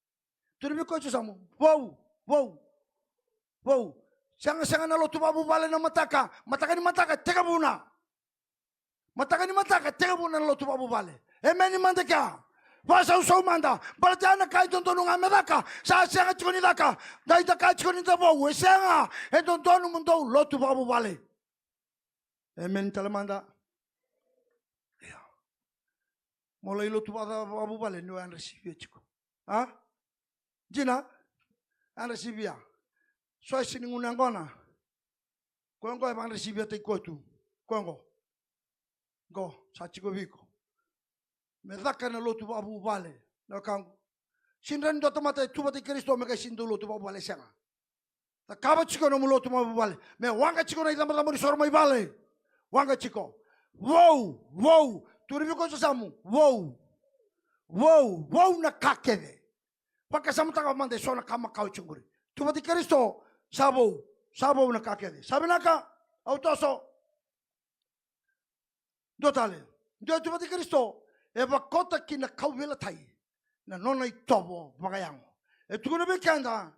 Tukuna vei koya e yasamu, vou, vou, vou. Sega, sega na lotu vakavuvale na mataka, mataka ni mataka, tekivuna. Mataka ni mataka, tekivuna na lotu vakavuvale. Emeni mada kea. Vakasausau mada. Baleta ya na ka e dodonu ga me caka, sa sega tiko ni caka. Dai da kaya tiko ni da vou, e sega. E dodonu mo dou lotu vakavuvale. Emeni tale mada. Ia. Mo lai lotu vaka, vakavuvale ni o yadra sivia tiko. A? Dina? Yadra sivia. So e sega ni gunu yaqona. Koya qo e vakadra sivia tai koya tu. Koya qo. Qo, sa tiko vei iko. Me caka na lotu vakavuvale. Na wekaqu. Sega ni dua tamata e tu vata kei Karisito me qai sega ni dau lotu vakavuvale, sega. Cakava tiko nomu lotu vakavuvale. Me waqa tiko na icabocabo ni soro mai vale. Waqa tiko. Vou, vou. Tukuna vei koya e yasamu. Vou. Vou, vou na ka kece. Vakasamataka mada eso na ka makawa e tiko qori. Tu vata kei Karisito, sa vou. Sa vou na ka kece. Sa vinaka, au toso. Dua tale. Dua e tu vata kei Karisito, e vakota ki na kauveilatai na nona itovo vakayago. E tukuna vei keda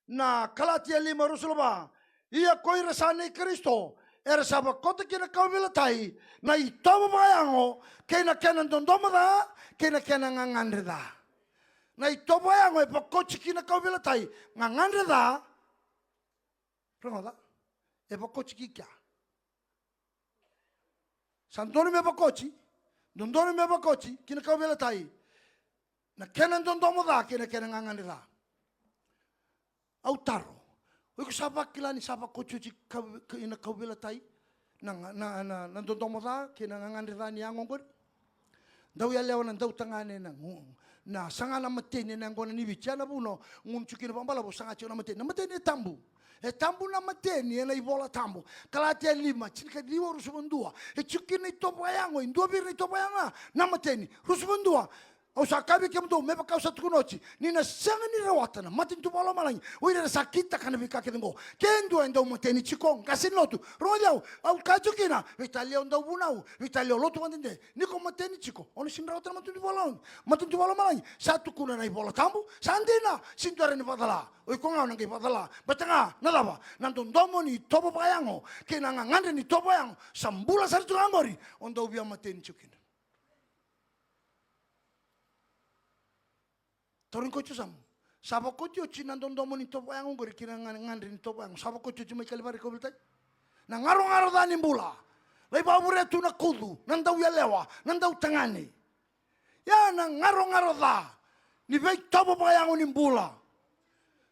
na Kalatia lima, ruasagavulu ka va, ia ko ira sa nei Karisito, era sa vakota ki na kauveilatai na itovo vakayago, kei na kena dodomo ca, kei na kena gagadre ca. Na itovo vakayago e vakoti ki na kauveilatai, gagadre ca. Rogoca, e vakoti ki kea. Sa dodonu me vakoti, dodonu me vakoti ki na kauveilatai na kena dodomo ca kei na kena gagadre ca. Au taro, o iko sa vakila ni sa vakoti oti kau-, ki na kauveilatai na, na, na, na dodomo ca kei na gagadre ca ni yago oqori? Dau yalewa, na dautagane, na gu-, na saga na mateni ena yaqona ni Viti. Ya na vuna o gunu tiko kina vakabalavu, o saga tiko na mateni. Na mateni e tabu. E tabu na mateni ena iVola Tabu. Kalatia lima, tinikaciwa, ruasagavulu ka dua. E tiko kina na itovo vakayago, e dua vei ira na itovo vakayago ya, na mateni. Ruasagavulu ka dua. Au sa kaya vei kemudou, me vaka au sa tukuna oti, ni na sega ni rawata na matanitu vakalomalagi o ira era sa kitaka na veika kece oqo. Ke dua e dau mateni tiko, qase ni lotu, rogoci au, au kaya tiko kina, veitalia o dau vunau, veitalia o lotu vakadede. Ni ko mateni tiko, o na sega ni rawata na matanitu vakalomalagi. Matanitu vakalomalagi, sa tukuna na iVola Tabu, sa dina, sega ni dua e rawa ni vakacala. O iko ga o na qai vakacala. Baleta ga na cava? Na dodomo ni itovo vakayago kei na gagadre ni itovo vakayago sa bula sara tu ga oqori, o dau via mateni tiko kina. Tarogi koya tiko, sa, sa vakoti oti na dodomo ni itovo vakayago oqori kei na ga-, gagadre ni itovo vakayago. Sa vakoti oti mai Kalivari, kauveilatai. Na garogaro ca ni bula. Lai vakavurea tu na kucu, na dauyalewa, na dautagane. Ia na garogaro ca ni veitovo vakayago ni bula.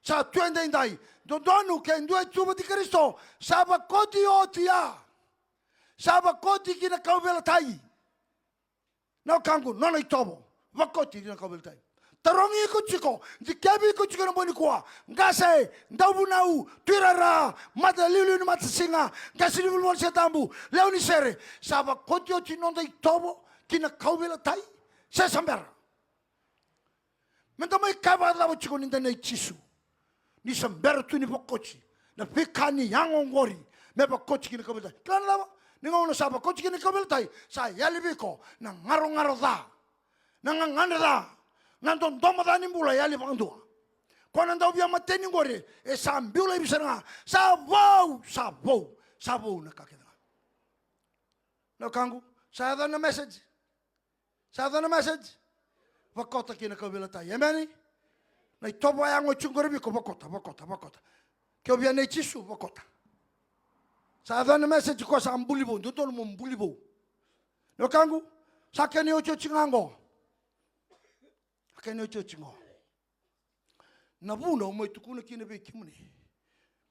Sa tu edaidai. Dodonu ke dua e tu vata kei Karisito, sa vakoti oti ya. Sa vakoti ki na kauveilatai. Na wekaqu, nona itovo vakoti ki na kauveilatai. Tarogi iko tiko, dikevi iko tiko ena bogi nikua. Qase, dauvunau, tuirara, mata liuliu ni matasiga, qase ni volivola se tabu, lewe ni sere. Sa vakoti oti noda itovo ki na kauveilatai, se sa bera? Meda mai kaya vakacava tiko ni da nei Jisu? Ni sa bera tu ni vakoti na veika ni yago oqori me vakoti ki na kauveilatai. Kila na cava? Ni gauna sa vakoti ki na kauveilatai, sa yali vei iko na garogaro ca, na gagadre ca, na dodomo ca ni bula e yali vakadua. Ko na dau via mateni oqori, e sa biu laivi sara ga. Sa vou, sa vou, sa vou na ka kece ga. Na wekaqu, sa yaco na message. Sa yaco na message. Vakota ki na kauveilatai. Emeni. Na itovo vakayago e tiko qori vei iko, vakota, vakota, vakota. Ke o via nei Jisu, vakota. Sa yaco na message, ko sa buli vou, dodonu mo buli vou. Na wekaqu, sa kena iotioti ga oqo. Sa kena iotioti oqo. Na vuna au mai tukuna kina vei kemuni,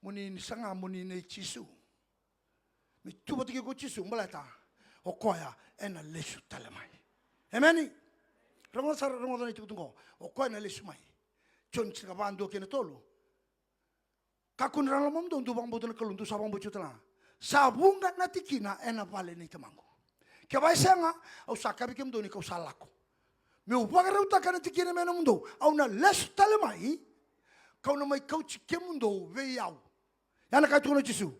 mo ni, ni saga mo ni nei Jisu. Me tu vata kei ko Jisu, baleta o koya ena lesu tale mai. Emeni. Rogoca sara, rogoca na itukutuku oqo. O koya ena lesu mai. Joni tinikava, dua kei na tolu. Kakua ni rarawa na lomamudou, dou vakabauta na Kalou, dou sa vakabauti au tale ga. Sa vuqa na tikina ena vale nei Tamaqu. Kevaka e sega, au sa kaya vei kemudou ni kau sa lako. Meu vakarautaka na tikina me nomudou. Au na lesu tale mai, kau na mai kauti kemudou vei au. Ya na ka e tukuna o Jisu.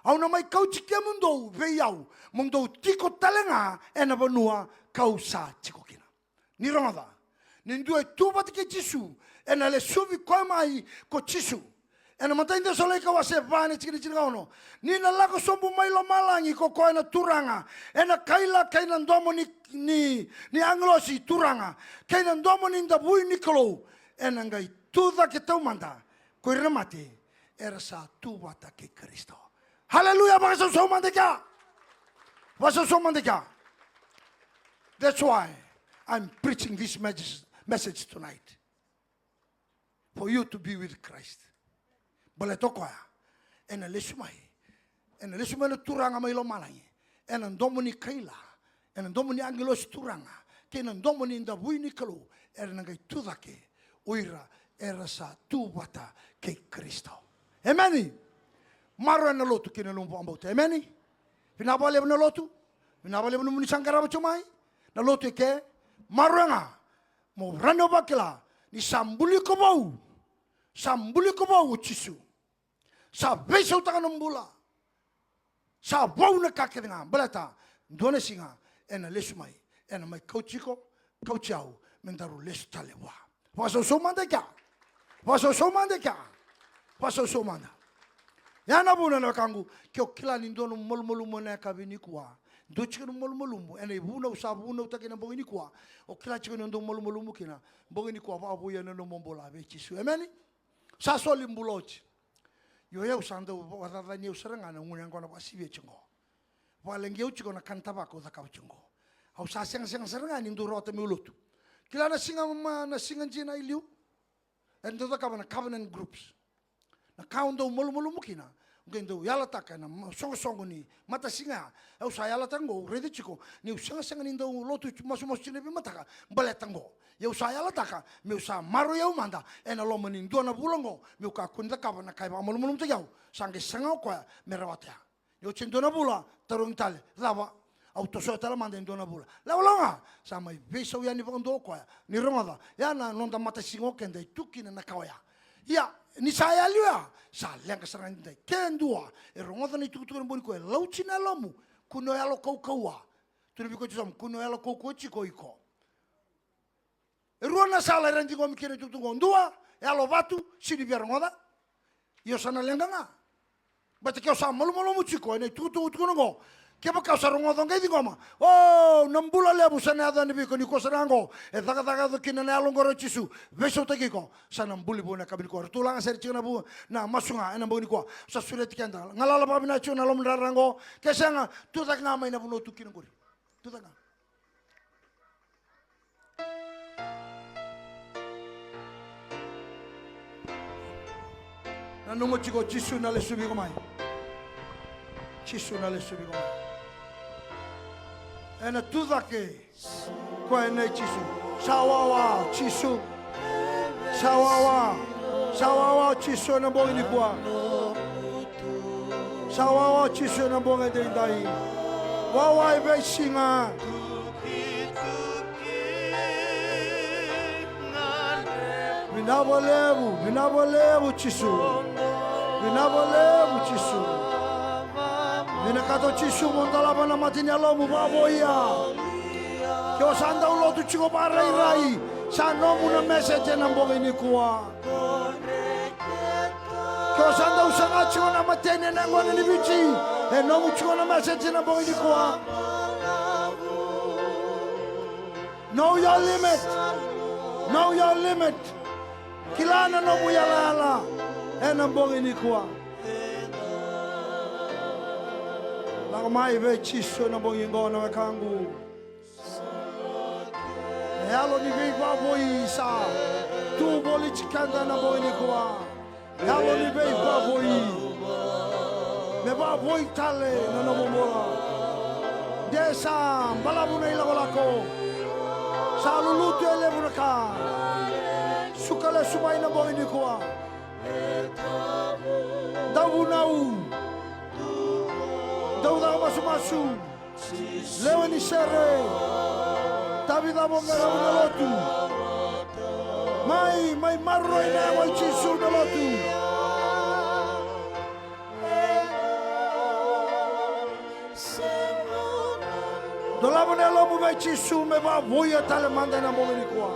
Au na mai kauti kemudou vei au, mo dou tiko tale ga ena vanua kau sa tiko kina. Ni rogoca, ni dua e tu vata kei Jisu, ena lesuvi koya mai ko Jisu. Ena imatai ni Cesalonaika wase va, na tikina tinikaono. Ni na lako sobu mai lomalagi ko koya na Turaga, ena kaila kei na domo ni, ni, ni agilosi turaga, kei na domo ni davui ni Kalou, ena qai tu cake taumada ko ira na mate era sa tu vata kei Karisito. Haleluya, vakasausau mada i kea. Vakasausau mada i kea. That's why I'm preaching this message, message tonight. For you to be with Christ. Baleta o koya ena lesu mai. Ena lesu mai na Turaga mai lomalagi ena domo ni kaila, ena domo ni agilosi turaga, kei na domo ni davui ni Kalou, era na qai tu cake o ira era sa tu vata kei Karisito. Emeni. Maroroya na lotu kei na nomu vakabauta. Emeni. Vinaka vakalevu na lotu. Vinaka vakalevu nomuni sa qarava tiko mai. Na lotu e ke. Maroroya ga. Mo rawa ni o vakila ni sa buli iko vou. Sa buli iko vou o Jisu. Sa veisautaka na bula. Sa vou na ka kece ga, baleta dua na siga ena lesu mai, ena mai kauti iko, kauti au, me daru lesu tale vua. Vakasausau mada i kea. Vakasausau mada i kea. Vakasausau mada. Ya na vuna na wekaqu, ke o kila ni dua na malumalumu ena yakavi nikua, dua tiko na malumalumu ena ivunau sa vunautaki ena bogi nikua, o kila tiko ni o dau malumalumu kina, bogi nikua vakavouya na nomu bula vei Jisu. Emeni. Sa soli bula oti. Io, au sa dau vakacacani au sara ga na gunu yaqona vakasivia tiko qo. Vakaleqi au tiko na kana tavako au cakava tiko qo. Au sa segasega sara ga ni dau rawata meu lotu. Kila na siga ma, na siga dina i liu, e dau cakava na covenant groups. Na ka au dau malumalumu kina, au qai dau yalataka ena ma, soqosoqo ni matasiga ya. Au sa yalataka qo, au raica tiko niu segasega ni dau lotu masumasu tiko na veimataka baleta qo. Ia au sa yalataka meu sa maroroi au mada ena loma ni dua na vula qo, meu kakua ni cakava na ka e vakamalumalumutaki au. Sa qai saga o koya me rawata ya. Ni oti e dua na vula, tarogi tale, cava? Au tosoya tale mada e dua na vula. Lawalawa ga, sa mai veisau yani vakadua o koya. Ni rogoca, ya na noda matasiga o keda e tu kina na ka oya. Ia, ni sa yali oya, sa leqa sara ga ni dai. Ke dua e rogoca na itukutuku ena bogi nikua, e lauti na yalomu, kua ni o yalo kaukauwa. Tukuna vei koya tiko, kua ni o yalo kaukauwa tiko o iko. E rua na sala era ciqomi kina na itukutuku oqo. Dua, e yalo vatu, sega ni via rogoca. Io, sa na leqa ga. Baleta ke o sa malumalumu tiko ena itukutuku tukuna oqo, kevaka o sa rogoca qai ciqoma, o, na bula levu sa na yaco yani vei iko nikua sara ga oqo. E cakacaka yaco kina na yalo oqori o Jisu, veisautaki iko. Sa na buli vou ena yakavi nikua. Ratou laga sere tiko na vu, na masu ga ena bogi nikua. Sa sureti keda. Galala vakavinaka tiko na lomadra oqo. Ke sega, tucake ga mai na vanua tu kina oqori. Tucake ga. Nanuma tiko, Jisu na lesuvi iko mai. Jisu na lesuvi iko mai. Ena tucake koya nei Jisu. Sa wawa o Jisu. Sa wawa. Sa wawa o Jisu ena bogi nikua. Sa wawa o Jisu ena bogi edaidai. Wawa e veisiga. Vinaka vakalevu, vinaka vakalevu Jisu. Vinaka vakalevu Jisu. Vinakata o Jisu mo dolava na mata ni yalomu vakavoui. Ke o sa dau lotu tiko vakarairai, sa nomu na message ena bogi nikua. Ke o sa dau saga tiko na mateni ena yaqona ni Viti, e nomu tiko na message ena bogi nikua. Know your limit. Know your limit. Kila na nomu yalayala ena bogi nikua. Lako mai vei Jisu ena bogi oqo na wekaqu. Na yalo ni veivakavoui sa tu voli tiko ena bogi nikua. Yalo ni veivakavoui. Me vakavoui tale na nomu bula. De sa balavu na ilakolako. Sa lulutu e levu na ka. Suka lesu mai na bogi nikua. Dau vunau. Dau caka masumasu. Lewe ni sere. Tavi cava o qarava na lotu. Mai, mai maroroi na yago i Jisu na lotu. Dolava na yalomu vei Jisu me vakavoui tale mada ena bogi nikua.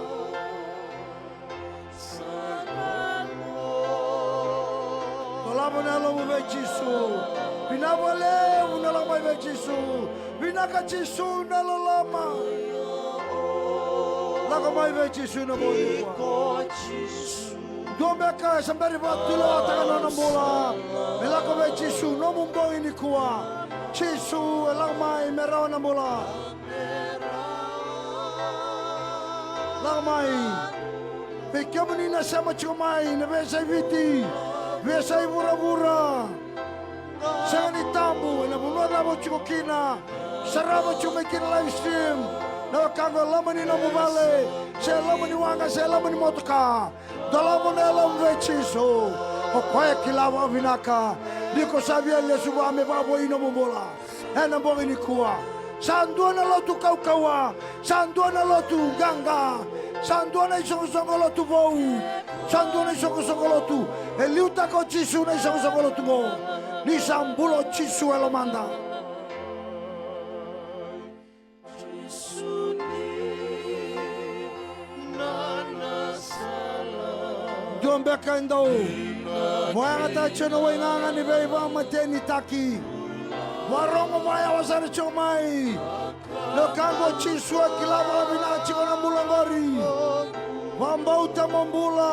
Dolava na yalomu vei Jisu. Vinaka vakalevu na lako mai vei Jisu. Vinaka Jisu na loloma. Lako mai vei Jisu na bogi nikua. Dua beka e sa bera ni vakatulewataka na nona bula. Me lako vei Jisu nomu bogi nikua. Jisu e lako mai me rawa na bula. Lako mai. Vei kemuni na sema tiko mai na veiyasai Viti, veiyasai vuravura. Sega ni tabu ena vanua cava o tiko kina. Sarava tiko mai kina live stream. Na wekaqu, e loma ni nomu vale, se loma ni waqa, se loma ni motoka. Dolava na yalomu vei Jisu. O koya e kila vakavinaka ni ko sa via lesu vua me vakavoui nomu bula. Ena bogi nikua. Sa dua na lotu kaukauwa. Sa dua na lotu qaqa. Sa dua na isoqosoqo lotu vou. Sa dua na isoqosoqo lotu. E liutaka o Jisu na isoqosoqo lotu qo. Ni sa bula o Jisu e lomada. Dua beka e dau vakayagataka tiko na waigaga ni veivakamatenitaki. Vakarogo vakayawa sara tiko mai. Na wekaqu, o Jisu e kila vakavinaka tiko na bula qori. Vakabauta mo bula.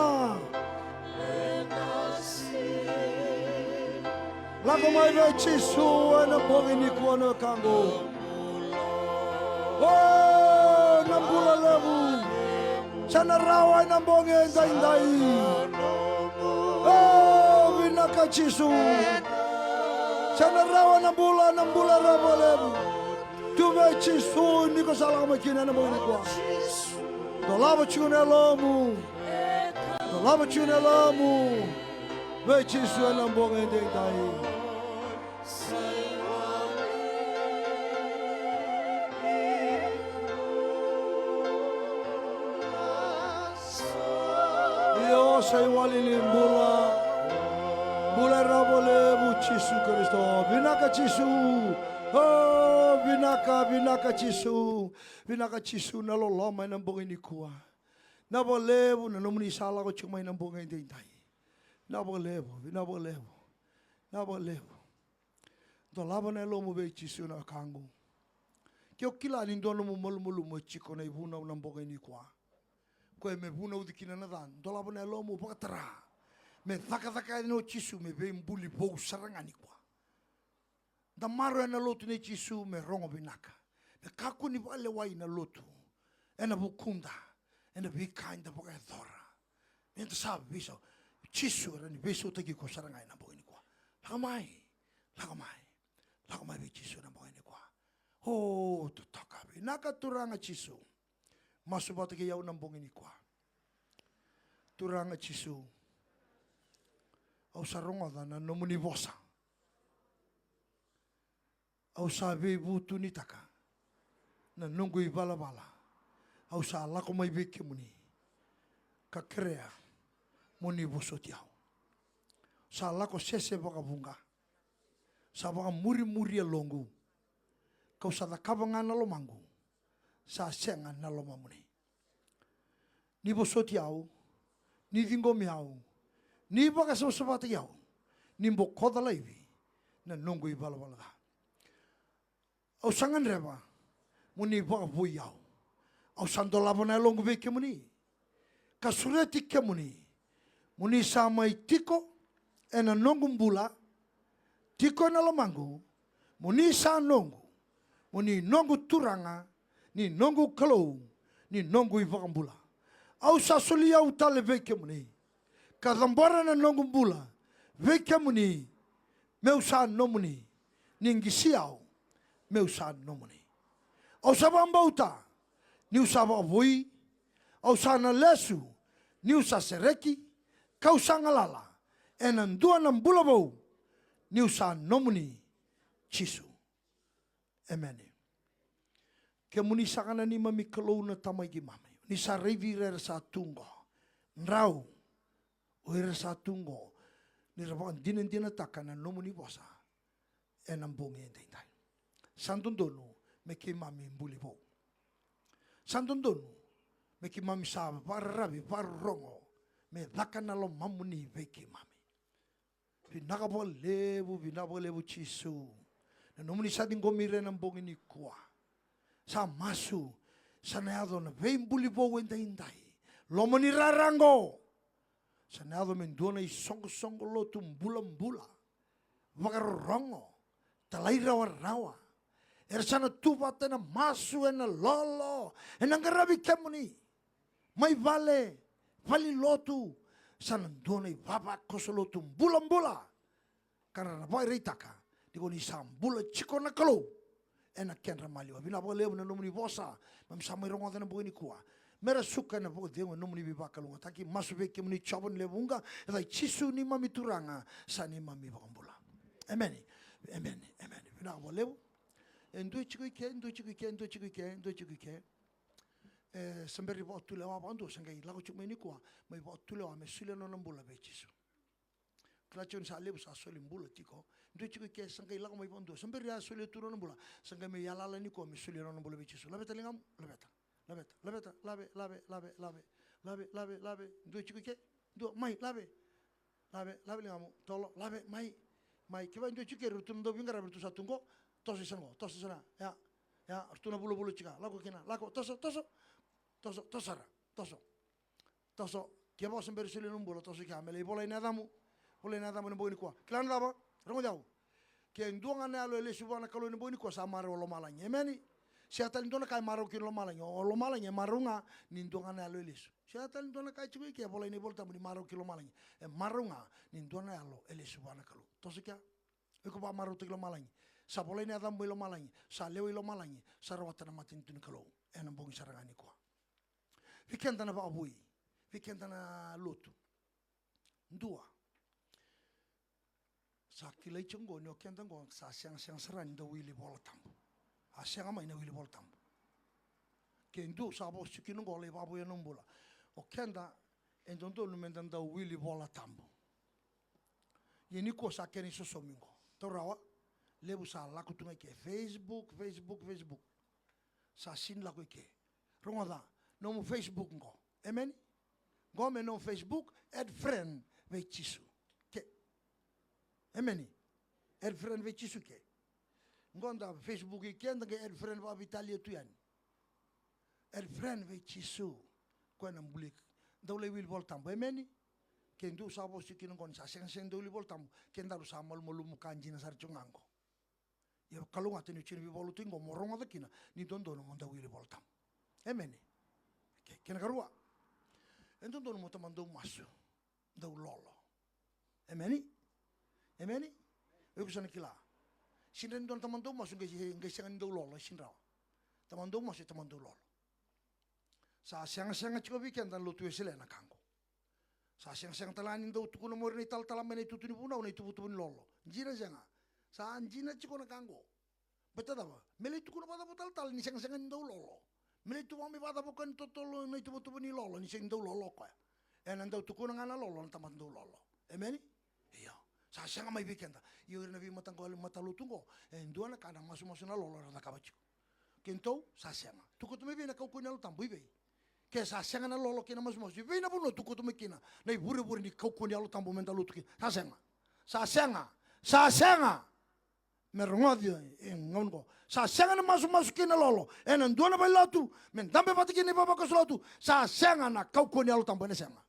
Lako mai vei Jisu ena bogi nikua na wekaqu. O, na bula levu. Sa na rawa ena bogi edaidai. O, vinaka Jisu. Sa na rawa na bula, na bula rawa levu. Tu vei Jisu ni ko sa lako mai kina ena bogi nikua. Dolava tiko na yalomu. Dolava tiko na yalomu vei Jisu ena bogi edaidai. Sa iwali ni bula. Bula e rawa levu Jisu Karisito. Vinaka Jisu. O, vinaka, vinaka Jisu. Vinaka Jisu na loloma ena bogi nikua. Vinaka vakalevu na nomuni sa lako tiko mai na bogi edaidai. Vinaka vakalevu, vinaka vakalevu. Vinaka vakalevu. Dolava na yalomu vei Jisu na wekaqu. Ke o kila ni dua nomu malumalumu e tiko na ivunau na bogi nikua. Koya me vunauci kina na ca, dolava na yalomu vakatara. Me cakacaka yani o Jisu me veibuli vou sara ga nikua. Da maroroya na lotu nei Jisu me rogo vinaka. Me kakua ni vakalewai na lotu ena vukuda, ena veika eda vakayacora. Meda sa veisau. Jisu era ni veisautaki iko sara ga ena bogi nikua. Lako mai, lako mai, lako mai vei Jisu ena bogi nikua. O, totoka, vinaka Turaga Jisu. Masu vata kei au na bogi nikua. Turaga Jisu, au sa rogoca na nomuni vosa. Au sa veivutunitaka na noqu ivalavala. Au sa lako mai vei kemuni ka kerea mo ni vosoti au. Sa lako sese vakavuqa. Sa vakamurimuri yaloqu. Kau sa cakava ga na lomaqu. Sa sega na lomamuni. Ni vosoti au, ni ciqomi au, ni vakasavasavataki au, ni bokoca laivi na noqu ivalavala ca. Au sa gadreva mo ni vakavoui au. Au sa dolava na yaloqu vei kemuni ka sureti kemuni mo ni sa mai tiko ena noqu bula, tiko ena lomaqu, mo ni sa noqu, mo ni noqu Turaga, ni noqu Kalou, ni noqu iVakabula. Au sa soli au tale vei kemuni ka cabora na noqu bula vei kemuni, meu sa nomuni, ni qisi au meu sa nomuni. Au sa vakabauta niu sa vakavoui, au sa na lesu niu sa sereki, kau sa galala ena dua na bula vou niu sa nomuni Jisu. Emeni. Kemuni saka na neimami Kalou na Tamai keimami, ni sa raici ira era sa tu qo. Drau o ira sa tu qo ni ra vakadinadinataka na nomuni vosa ena bogi edaidai. Sa dodonu me keimami buli vou. Sa dodonu me keimami sa vakararavi, vakarorogo, me caka na lomamuni vei keimami. Vinaka vakalevu, vinaka vakalevu Jisu. Na nomuni sa ciqomi ira ena bogi nikua. Sa masu, sa na yaco na veibuli vou edaidai. Loma ni rara qo. Sa na yaco me dua na isoqosoqo lotu bulabula, vakarorogo, talairawarawa. Era sa na tu vata ena masu, ena lolo, ena qaravi kemuni. Mai vale, valenilotu, sa na dua na ivavakoso lotu bulabula. Ka ra na vakaraitaka ni ko ni sa bula tiko na Kalou ena kedra maliwa. Vinaka vakalevu na nomuni vosa keimami sa mai rogoca ena bogi nikua. Me ra suka ena vakacegu ena nomuni veivakalougatataki. Masu vei kemuni Jiova ni lewe vuqa, ena yaca i Jisu neimami Turaga, sa neimami iVakabula. Emeni. Emeni. Emeni. Vinaka vakalevu. E dua e tiko i ke, dua e tiko i ke, dua e tiko i ke, dua e tiko i ke. E, se bera ni vakatulewa vakadua, se qai lako tiko mai nikua, mai vakatulewa me solia na nona bula vei Jisu. Kila tiko ni sa levu sa soli bula tiko. Dua e tiko i ke, sa qai lako mai vakadua. Se bera ni a solia tu na nona bula, sa qai mai yalayala nikua me solia na nona bula vei Jisu. Laveta ligamu, laveta. Laveta, laveta, lave, lave, lave, lave. Lave, lave, lave. Dua e tiko i ke. Dua, mai, lave. Lave, lave ligamu, tolo, lave, mai. Mai, kevaka e dua e tiko i ke, ratou na dauveiqaravi, ratou sa tu qo. Toso i sana qo, toso i sana. Ia, ia, ratou na vulavula tiko. Lako kina, lako, toso, toso. Toso, toso sara, toso. Toso, kevaka o se bera ni solia na nomu bula, toso i kea me lai volai na yacamu. Volai na yacamu ena bogi nikua. Kila na cava? Rogoci au. Ke dua ga na yalo e lesu vua na Kalou ena bogi nikua, sa marau o lomalagi. Emeni. Sega tale ni dua na ka e marau kina o lomalagi. O lomalagi e marau ga ni dua ga na yalo e lesu. Sega tale ni dua na ka e tiko i ke, e volai ena iVola Tabu ni marau kina o lomalagi. E marau ga ni dua na yalo e lesu vua na Kalou. Toso i kea. O iko vakamarautaki lomalagi. Sa volai na yacamu mai lomalagi. Sa lewe i lomalagi. Sa rawata na matanitu ni Kalou ena bogi sara ga nikua. Vei keda na vakavoui, vei keda na lotu. Dua. Sa kilai tiko qo ni o keda qo sa sega, sega sara ni da wili Vola Tabu. A sega mai na wili Vola Tabu. Ke dua sa vosa tiko kina qo, lai vakavoui ena nomu bula. O keda E dodonu meda dau wili Vola Tabu. Ia nikua sa kena isosomi qo. Taura rawa, levu sa lako tu ga i ke. Facebook, Facebook, Facebook. Sa sini lako i ke. Rogoca, nomu Facebook qo. Emeni? Qo me nomu Facebook, add friend vei Jisu. Ke. Emeni? Add friend vei Jisu ke. Qo da Facebook i ke, da qai add friend vakaveitalia tu yani. Add friend vei Jisu. Koya na buli. Dau lai wili Vola Tabu. Emeni? Ke dua sa vosa kina qo ni sa segasega ni dau wili Vola Tabu. Kedaru sa malumalumu ka dina sara tiko ga qo. Ia kalougata ni o tiko na veivakalotutaki qo mo rogoca kina ni dodonu mo dau wili Vola Tabu. Emeni? Ke, kena karua. E dodonu mo tamata dau masu. Dau lolo. Emeni? Emeni? O iko sa na kila. Sini dua na tamata dau masu qai, qai sega ni dau lolo, sini rawa. Tamata dau masu e tamata dau lolo. Sa segasega tiko vei keda na lotu Wesele na ka qo. Sa segasega tale ga ni dau tukuna mai o ira na italatala mai na itutu ni vunau, na ituvatuva ni lolo. Dina sega. Sa dina tiko na ka qo. Baleta cava? Me lai tukuna vakacava o talatala ni segasega ni dau lolo? Me lai tu vaka mai vakacava o koya ni totolo na ituvatuva ni lolo ni sega ni dau lolo o koya? Ena dau tukuna ga na lolo na tamata dau lolo. Emeni? Io. Sa sega mai vei keda. Io, ira na veimataqali matalotu qo, e dua na ka na masumasu na lolo era cakava tiko. Kedatou sa sega. Tu koto mai vei na kaukauwa ni Yalo Tabu, i vei? Ke sa sega na lolo kei na masumasu, i vei na vanua tu koto mai kina na ivurevure ni kaukauwa ni Yalo Tabu meda lotu kina? Sa sega. Sa sega. Sa sega. Me rogoci e gauna qo. Sa sega na masumasu kei na lolo ena dua na valenilotu me dabe vata kina na ivavakoso lotu. Sa sega na kaukauwa ni Yalo Tabu, ena sega.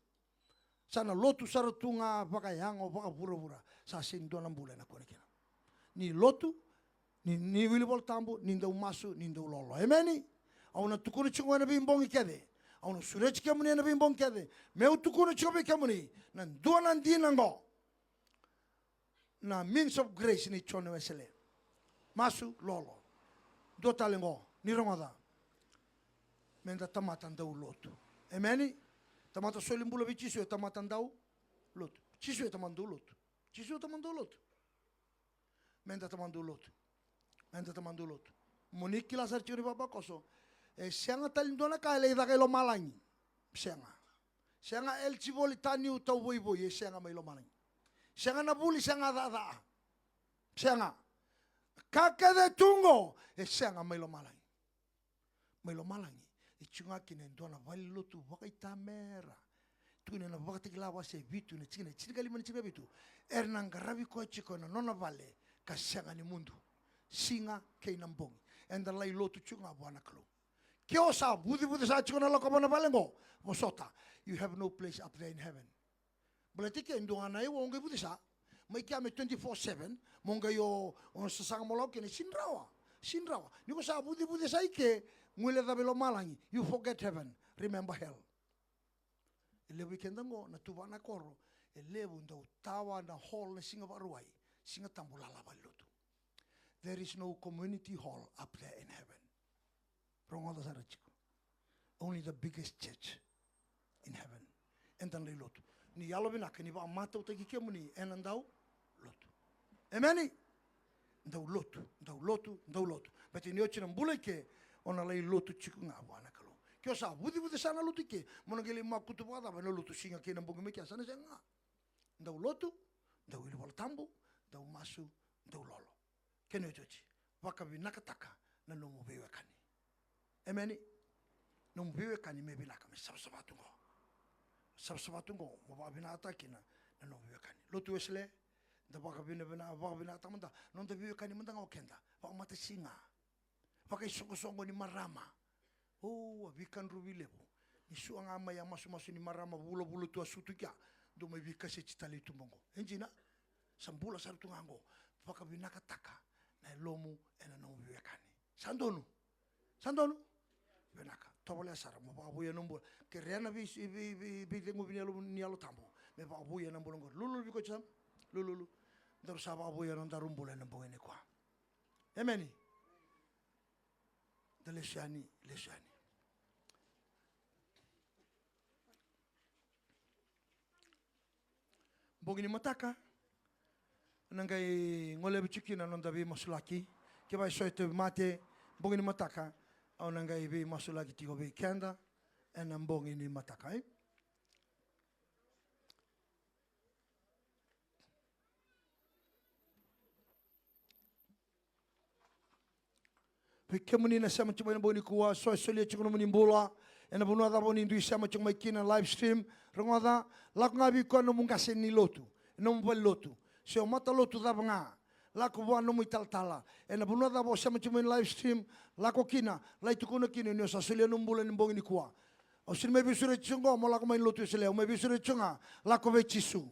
Sa na lotu sara tu ga vakayago, vakavuravura. Sa sega ni dua na bula ena kune kina. Ni lotu, ni, ni wili Vola Tabu, ni dau masu, ni dau lolo. Emeni? Au na tukuna tiko ena veibogi kece. Au na sureti kemuni ena veibogi kece. Meu tukuna tiko vei kemuni na dua na dina qo. Na means of grace ni Jone Wesele. Masu, lolo. Dua tale qo, ni rogoca. Meda tamata dau lotu. Emeni? Tamata soli bula vei Jisu e tamata dau lotu. Jisu e tamata dau lotu. Jisu e tamata dau lotu. Meda tamata dau lotu. Meda tamata dau lotu. Mo ni kila sara tiko ni vavakoso. E sega tale ni dua na ka e lai caka i lomalagi. Sega. Sega eligible, taniu, tauvoivoi, e sega mai lomalagi. Sega na vuli, sega na cacaa. Sega. Ka kece tu qo, e sega mai lomalagi. Mai lomalagi, e tiko ga kina e dua na valenilotu vakaitamera. Tukuni ena Vakatakila wase vitu, na tikina e tinikalima, na tikina vitu. Era na qaravi koya tiko ena nona vale, ka sega ni mudu. Siga kei na bogi. Eda lai lotu tiko ga vua na Kalou. Ke o sa vucevucesa tiko na lakova na vale qo, vosota. You have no place up there in heaven. Baleta ke dua ga na iwa o qai vucesa. Mai kea me twenty-four seven, mo qai o, o sasaga mo lako kina, sini rawa. Sini rawa. Ni ko sa vucevucesa i ke, guilecava i lomalagi. You forget heaven, remember hell. E levu i keda qo, na tuvana koro, e levu dau tawa na hall na Siga Vakarauwai, Siga Tabu lala valenilotu. There is no community hall up there in heaven. Rogoca sara tiko. Only the biggest church in heaven. Eda lai lotu. Ni yalovinaka ni vakamatautaki kemuni ena dau lotu. Emeni? Dau lotu, dau lotu, dau lotu. Baleta ni oti na bula i ke, o na lai lotu tiko ga vua na Kalou. Ke o sa vucevucesa na lotu i ke, mo na qai lai makutu vakacava ena lotu siga kei na bogi mai kea, sa na sega ga. Dau lotu, dau wili Vola Tabu, dau masu, dau lolo. Kena iotioti, vakavinakataka na nomu veiwekani. Emeni? Nomu veiwekani me vinaka, me savasava tu qo. Savasava tu qo, mo vakavinakataka kina na nomu veiwekani. Lotu Wesele, da vakavina-, vina-, vakavinakataka mada noda veiwekani mada ga o keda. Vakamatasiga. Vakaisoqosoqo ni marama. O, a veikadruvi levu. Ni sua ga mai a masumasu ni marama vulavula tu a sutu kea. Dou mai veikaseti tale i tuba qo. E dina. Sa bula sara tu ga qo. Vakavinakataka na yalomu ena nomu veiwekani. Sa donu. Sa donu. Vinaka. Tovolea sara mo vakavouya nomu bula. Kerea na vei, vei, vei, veiceguvi ni Yalo, ni Yalo Tabu. Me vakavouya na bula qori. Lululu vei koya, Sam. Lululu. Daru sa vakavouya nodaru bula ena bogi nikua. Emeni. Da lesu yani, lesu yani. Bogi ni mataka, na qai golevi tiko kina na noda veimasulaki. Kevaka e so e tauvimate, bogi ni mataka, au na qai veimasulaki tiko vei keda ena bogi ni mataka, e? Vei kemuni na sema tiko mai na bogi nikua, so e solia tiko nomuni bula ena vanua cava o ni dui sema tiko mai kina live stream, rogoca, lako ga vei koya nomu qase ni lotu, nomu valenilotu, se o matalotu cava ga, lako vua nomu italatala ena vanua cava o sema tiko mai na live stream, lako kina, lai tukuna kina ni o sa solia nomu bula ni bogi nikua. Au sega ni mai veisureti tiko qo mo lako mai na lotu Wesele, au mai veisureti tiko ga, lako vei Jisu.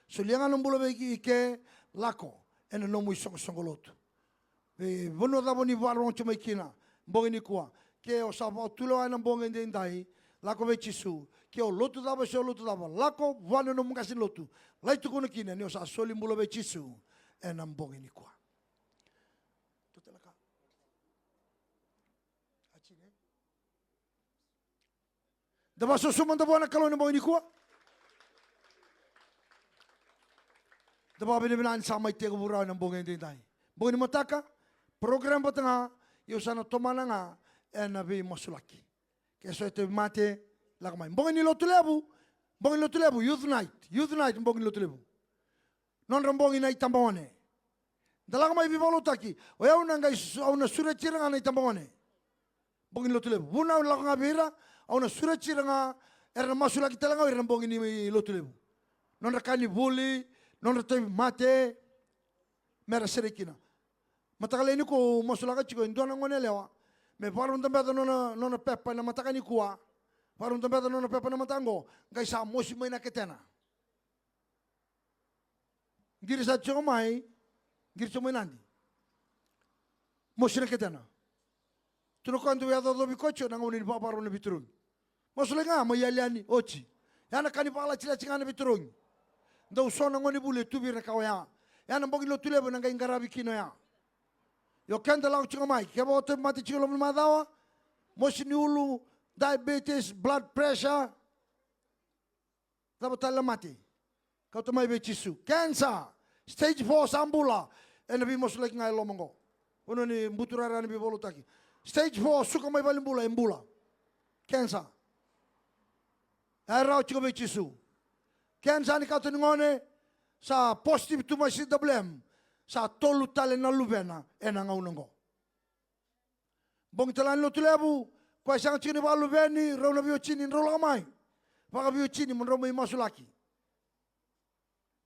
Solia ga nomu bula vei ike, lako ena nomu isoqosoqo lotu. E vanua cava o ni vakarorogo tiko mai kina bogi nikua, ke o sa vakatulewa ena bogi edaidai, lako vei Jisu. Ke o lotu cava se o lotu cava, lako vua na nomu qase ni lotu, lai tukuna kina ni o sa soli bula vei Jisu ena bogi nikua. Da vakasoso mada vua na Kalou ena bogi nikua. Da vakavinavinaka ni sa mai tekivu rawa ena bogi edaidai. Bogi ni mataka, program vata ga, ia au sa na tomana ga ena veimasulaki. Ke so e tauvimate, lako mai. Bogi ni lotu levu, bogi ni lotu levu, youth night, youth night, bogi ni lotu levu. Nodra bogi na itabagone. Da lako mai veivakalotutaki, o yau na qai su-, au na sureti ira ga na itabagone. Bogi ni lotu levu. Vunau lako ga vei ira, au na sureti ira ga, era na masulaki tale ga o ira na bogi ni lotu levu. Nodra ka ni vuli, nodra tauvimate, mera sereki kina. Mataka lailai nikua au masulaka tiko e dua na gone yalewa. Me vakarau dabeca nona, nona pepa ena mataka nikua. Vakarau dabeca nona pepa ena mataka qo, qai sa mosi mai na ketena. Qiri sa tiko mai, qiri tiko mai Nadi. Mosi na ketena. Tu na koya dau yacoyacovi koya tiko na gauna ni vakarau na veitarogi. Masulaki ga mai yali yani, oti. Ya na ka ni vakalatilati ga na veitarogi. Dau so na gone vuli e tu vei ira na ka oya. Ya na bogi lotu levu ena qai qaravi kina oya. Io keda lako tiko mai, kevaka o tauvimate tiko e loma ni macawa, mosi ni ulu, diabetes, blood pressure. Cava tale na mate? Kauta mai vei Jisu. Cancer, stage four sa bula. Ena veimasulaki ga e loma qo. Vanua ni buturara ni veivakalotutaki. Stage four, suka mai valenibula, e bula. Cancer. E rawa tiko vei Jisu. Cancer ni kato ni gone, sa positive tu mai C W M. Sa tolu tale na luvena ena gauna qo. Bogi tale ga ni lotu levu, koya e sega tiko ni vakaluveni, rau na veiwatini, drau lako mai. Vakaveiwatini mo drau mai masulaki.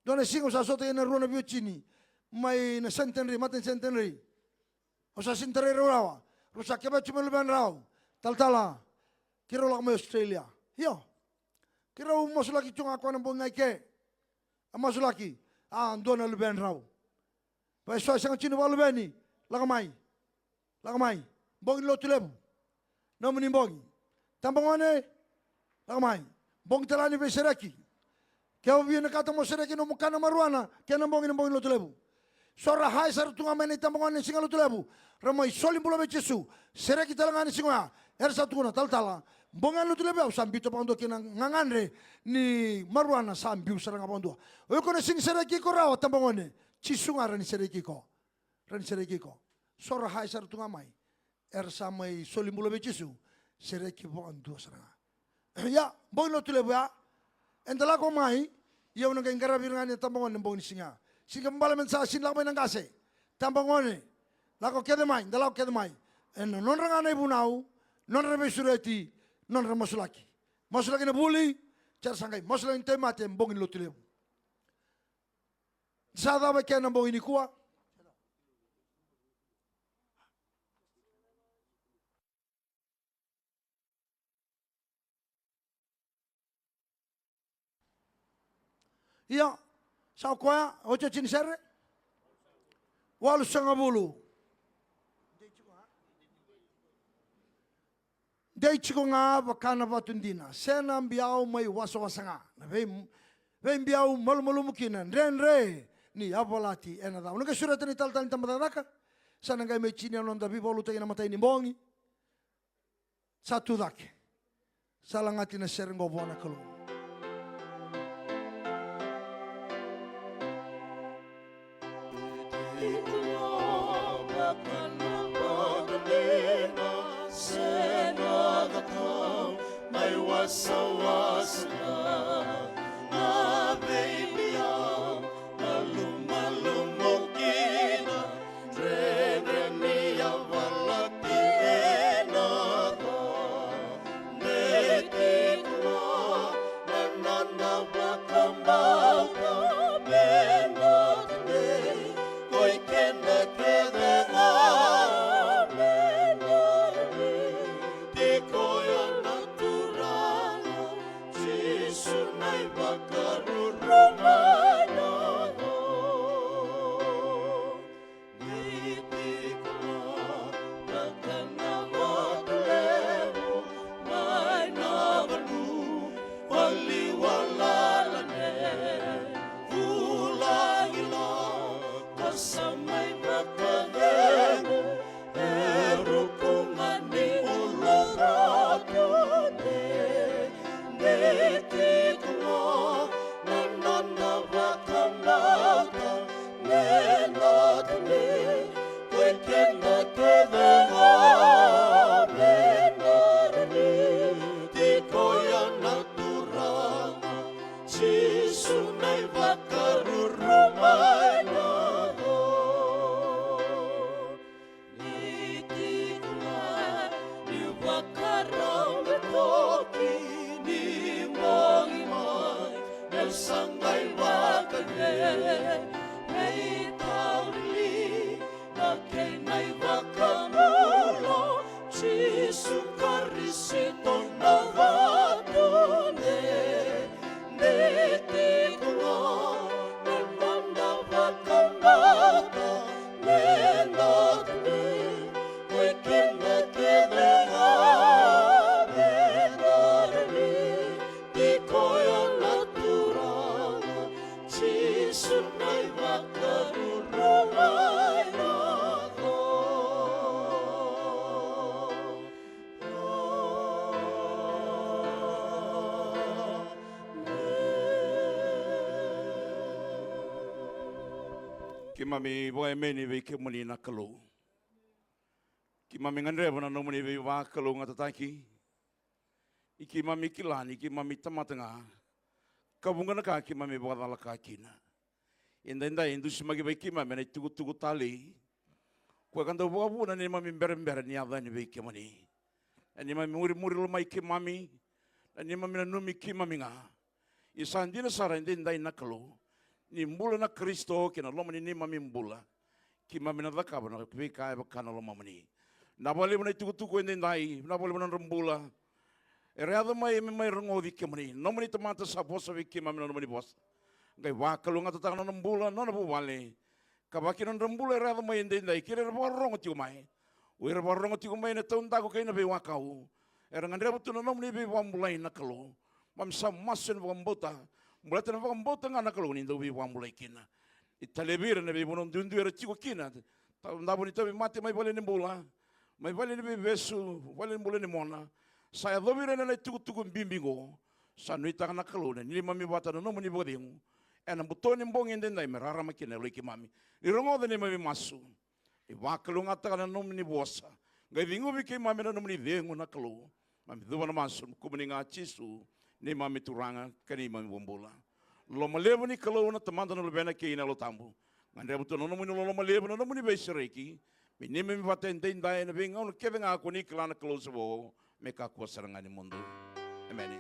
Dua na siga au sa sota kei na rua na veiwatini mai na Centenary, mata ni Centenary. Au sa sega ni tarai rau rawa. Rau sa keveta tiko mai luvedrau. Talatala, keirau lako mai Australia. Io. Keirau masulaki tiko ga koya na bogi ga i ke. A masulaki. A dua na luvedrau. Vaka eso e sega tiko ni vakaluveni, lako mai. Lako mai. Bogi ni lotu levu. Nomuni bogi. Tabagone, lako mai. Bogi tale ga ni veisereki. Ke o vinakata mo sereki nomu kana marijuana, kena bogi na bogi ni lotu levu. So ra high sara tu ga mai na itabagone ena siga lotu levu. Ra mai soli bula vei Jisu. Sereki tale ga ena siga oya. Era sa tukuna, talatala, bogi ga ni lotu levu ya au sa biuta vakadua kina, gagadre ni marijuana sa biu sara ga vakadua. O iko na sega ni sereki iko rawa, tabagone. Jisu ga rawa ni sereki iko. Rawa ni sereki iko. So ra high sara tu ga mai. Era sa mai soli bula vei Jisu. Sereki vakadua sara ga. Ia, bogi lotu levu ya. Eda lako mai. Ia au na qai qaravi ira ga na tabagone bogi ni siga. Siga bala meda sa sega ni lako mai na qase. Tabagone. Lako kece mai, da lako kece mai. Ena nodra ga na ivunau, nodra veisureti, nodra masulaki. Masulaki na vuli, sa ra sa qai masulaki na tauvimate, bogi ni lotu levu. Sa cava e kena bogi nikua? Ia, sa o koya, otioti ni sere? Walusagavulu. Dei tiko ga vaka na vatu dina, se na biau mai wasawasa ga, na vei, veibiau malumalumu kina, dredre ni yavalati ena cau. Na qai sureta na italatala ni tabacakacaka, sa na qai mai tini na noda veivakalotutaki ena imatai ni bogi. Sa tu cake. Sa lagati na sere qo vua na Kalou. Kai vakaveveitauri na kena iVakabula, Jisu Karisito na vatu dede tiko ga. Na noda vakabauta me na tui, koi keda kece ga me na rui. Tiko ya na Turaga, Jisu na iVakaruru mai na co. Keimami vakaemeni vei kemuni na Kalou. Keimami gadreva na nomuni veivakalougatataki. Ni keimami kila ni keimami tamata ga, ka vuqa na ka keimami vakacalaka kina. Edaidai e dusimaki vei keimami ena itukutuku talei, koya ka dau vakavuna na neimami berebere ni yaco yani vei kemuni, na neimami murimuri lomai keimami, na neimami nanumi keimami ga. Ia sa dina sara edaidai na Kalou, ni bula na Karisito kei na loma ni neimami bula, keimami na cakava na veika e vaka na lomamuni. Vinaka vakalevu na itukutuku edaidai, vinaka vakalevu na nodra bula era yaco mai me mai rogoci kemuni. Nomuni tamata sa vosa vei keimami na nomuni vosa. Qai vakalougatataka na nona bula, na nona vuvale, ka vaka kina na nodra bula era yaco mai edaidai, kei ira era vakarorogo tiko mai. O ira vakarorogo tiko mai ena taudaku kei na veiwekani, era gadreva tu na nomuni veivakabulai na Kalou. Keimami sa masu ena vakabauta, baleta na vakabauta ga na Kalou ni dau veivakabulai kina. Ni talevi ira ena veivanua duidui era tiko kina, taudaku ni tauvimate, mai vale ni bula, mai vale ni veivesu, vale ni bula ni mona. Sa yacovi ira ena itukutuku bibi qo. Sa nuitaka na Kalou na neimami vata na nomuni vakacegu ena buto ni bogi edaidai me rarama kina na yaloi keimami. Ni rogoca na neimami masu, ni vakalougatataka na nomuni vosa, qai ceguvi keimami ena nomuni cegu na Kalou. Keimami cuva na masu ena yacamuni ga Jisu, neimami Turaga ka neimami iVakabula. Loloma levu ni Kalou na Tamada, na Luvena kei na Yalo Tabu. Gadreva tu na nomuni loloma levu, na nomuni veisereki me neimami vata edaidai ena veigauna kece ga ko ni kila na Kalou sa vo me kakua sara ga ni mudu. Emeni.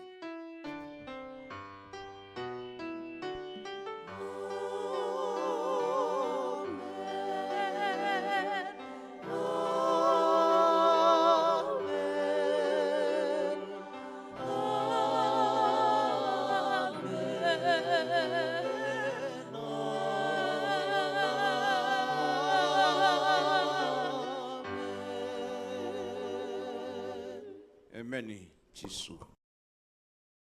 Emeni, Jisu.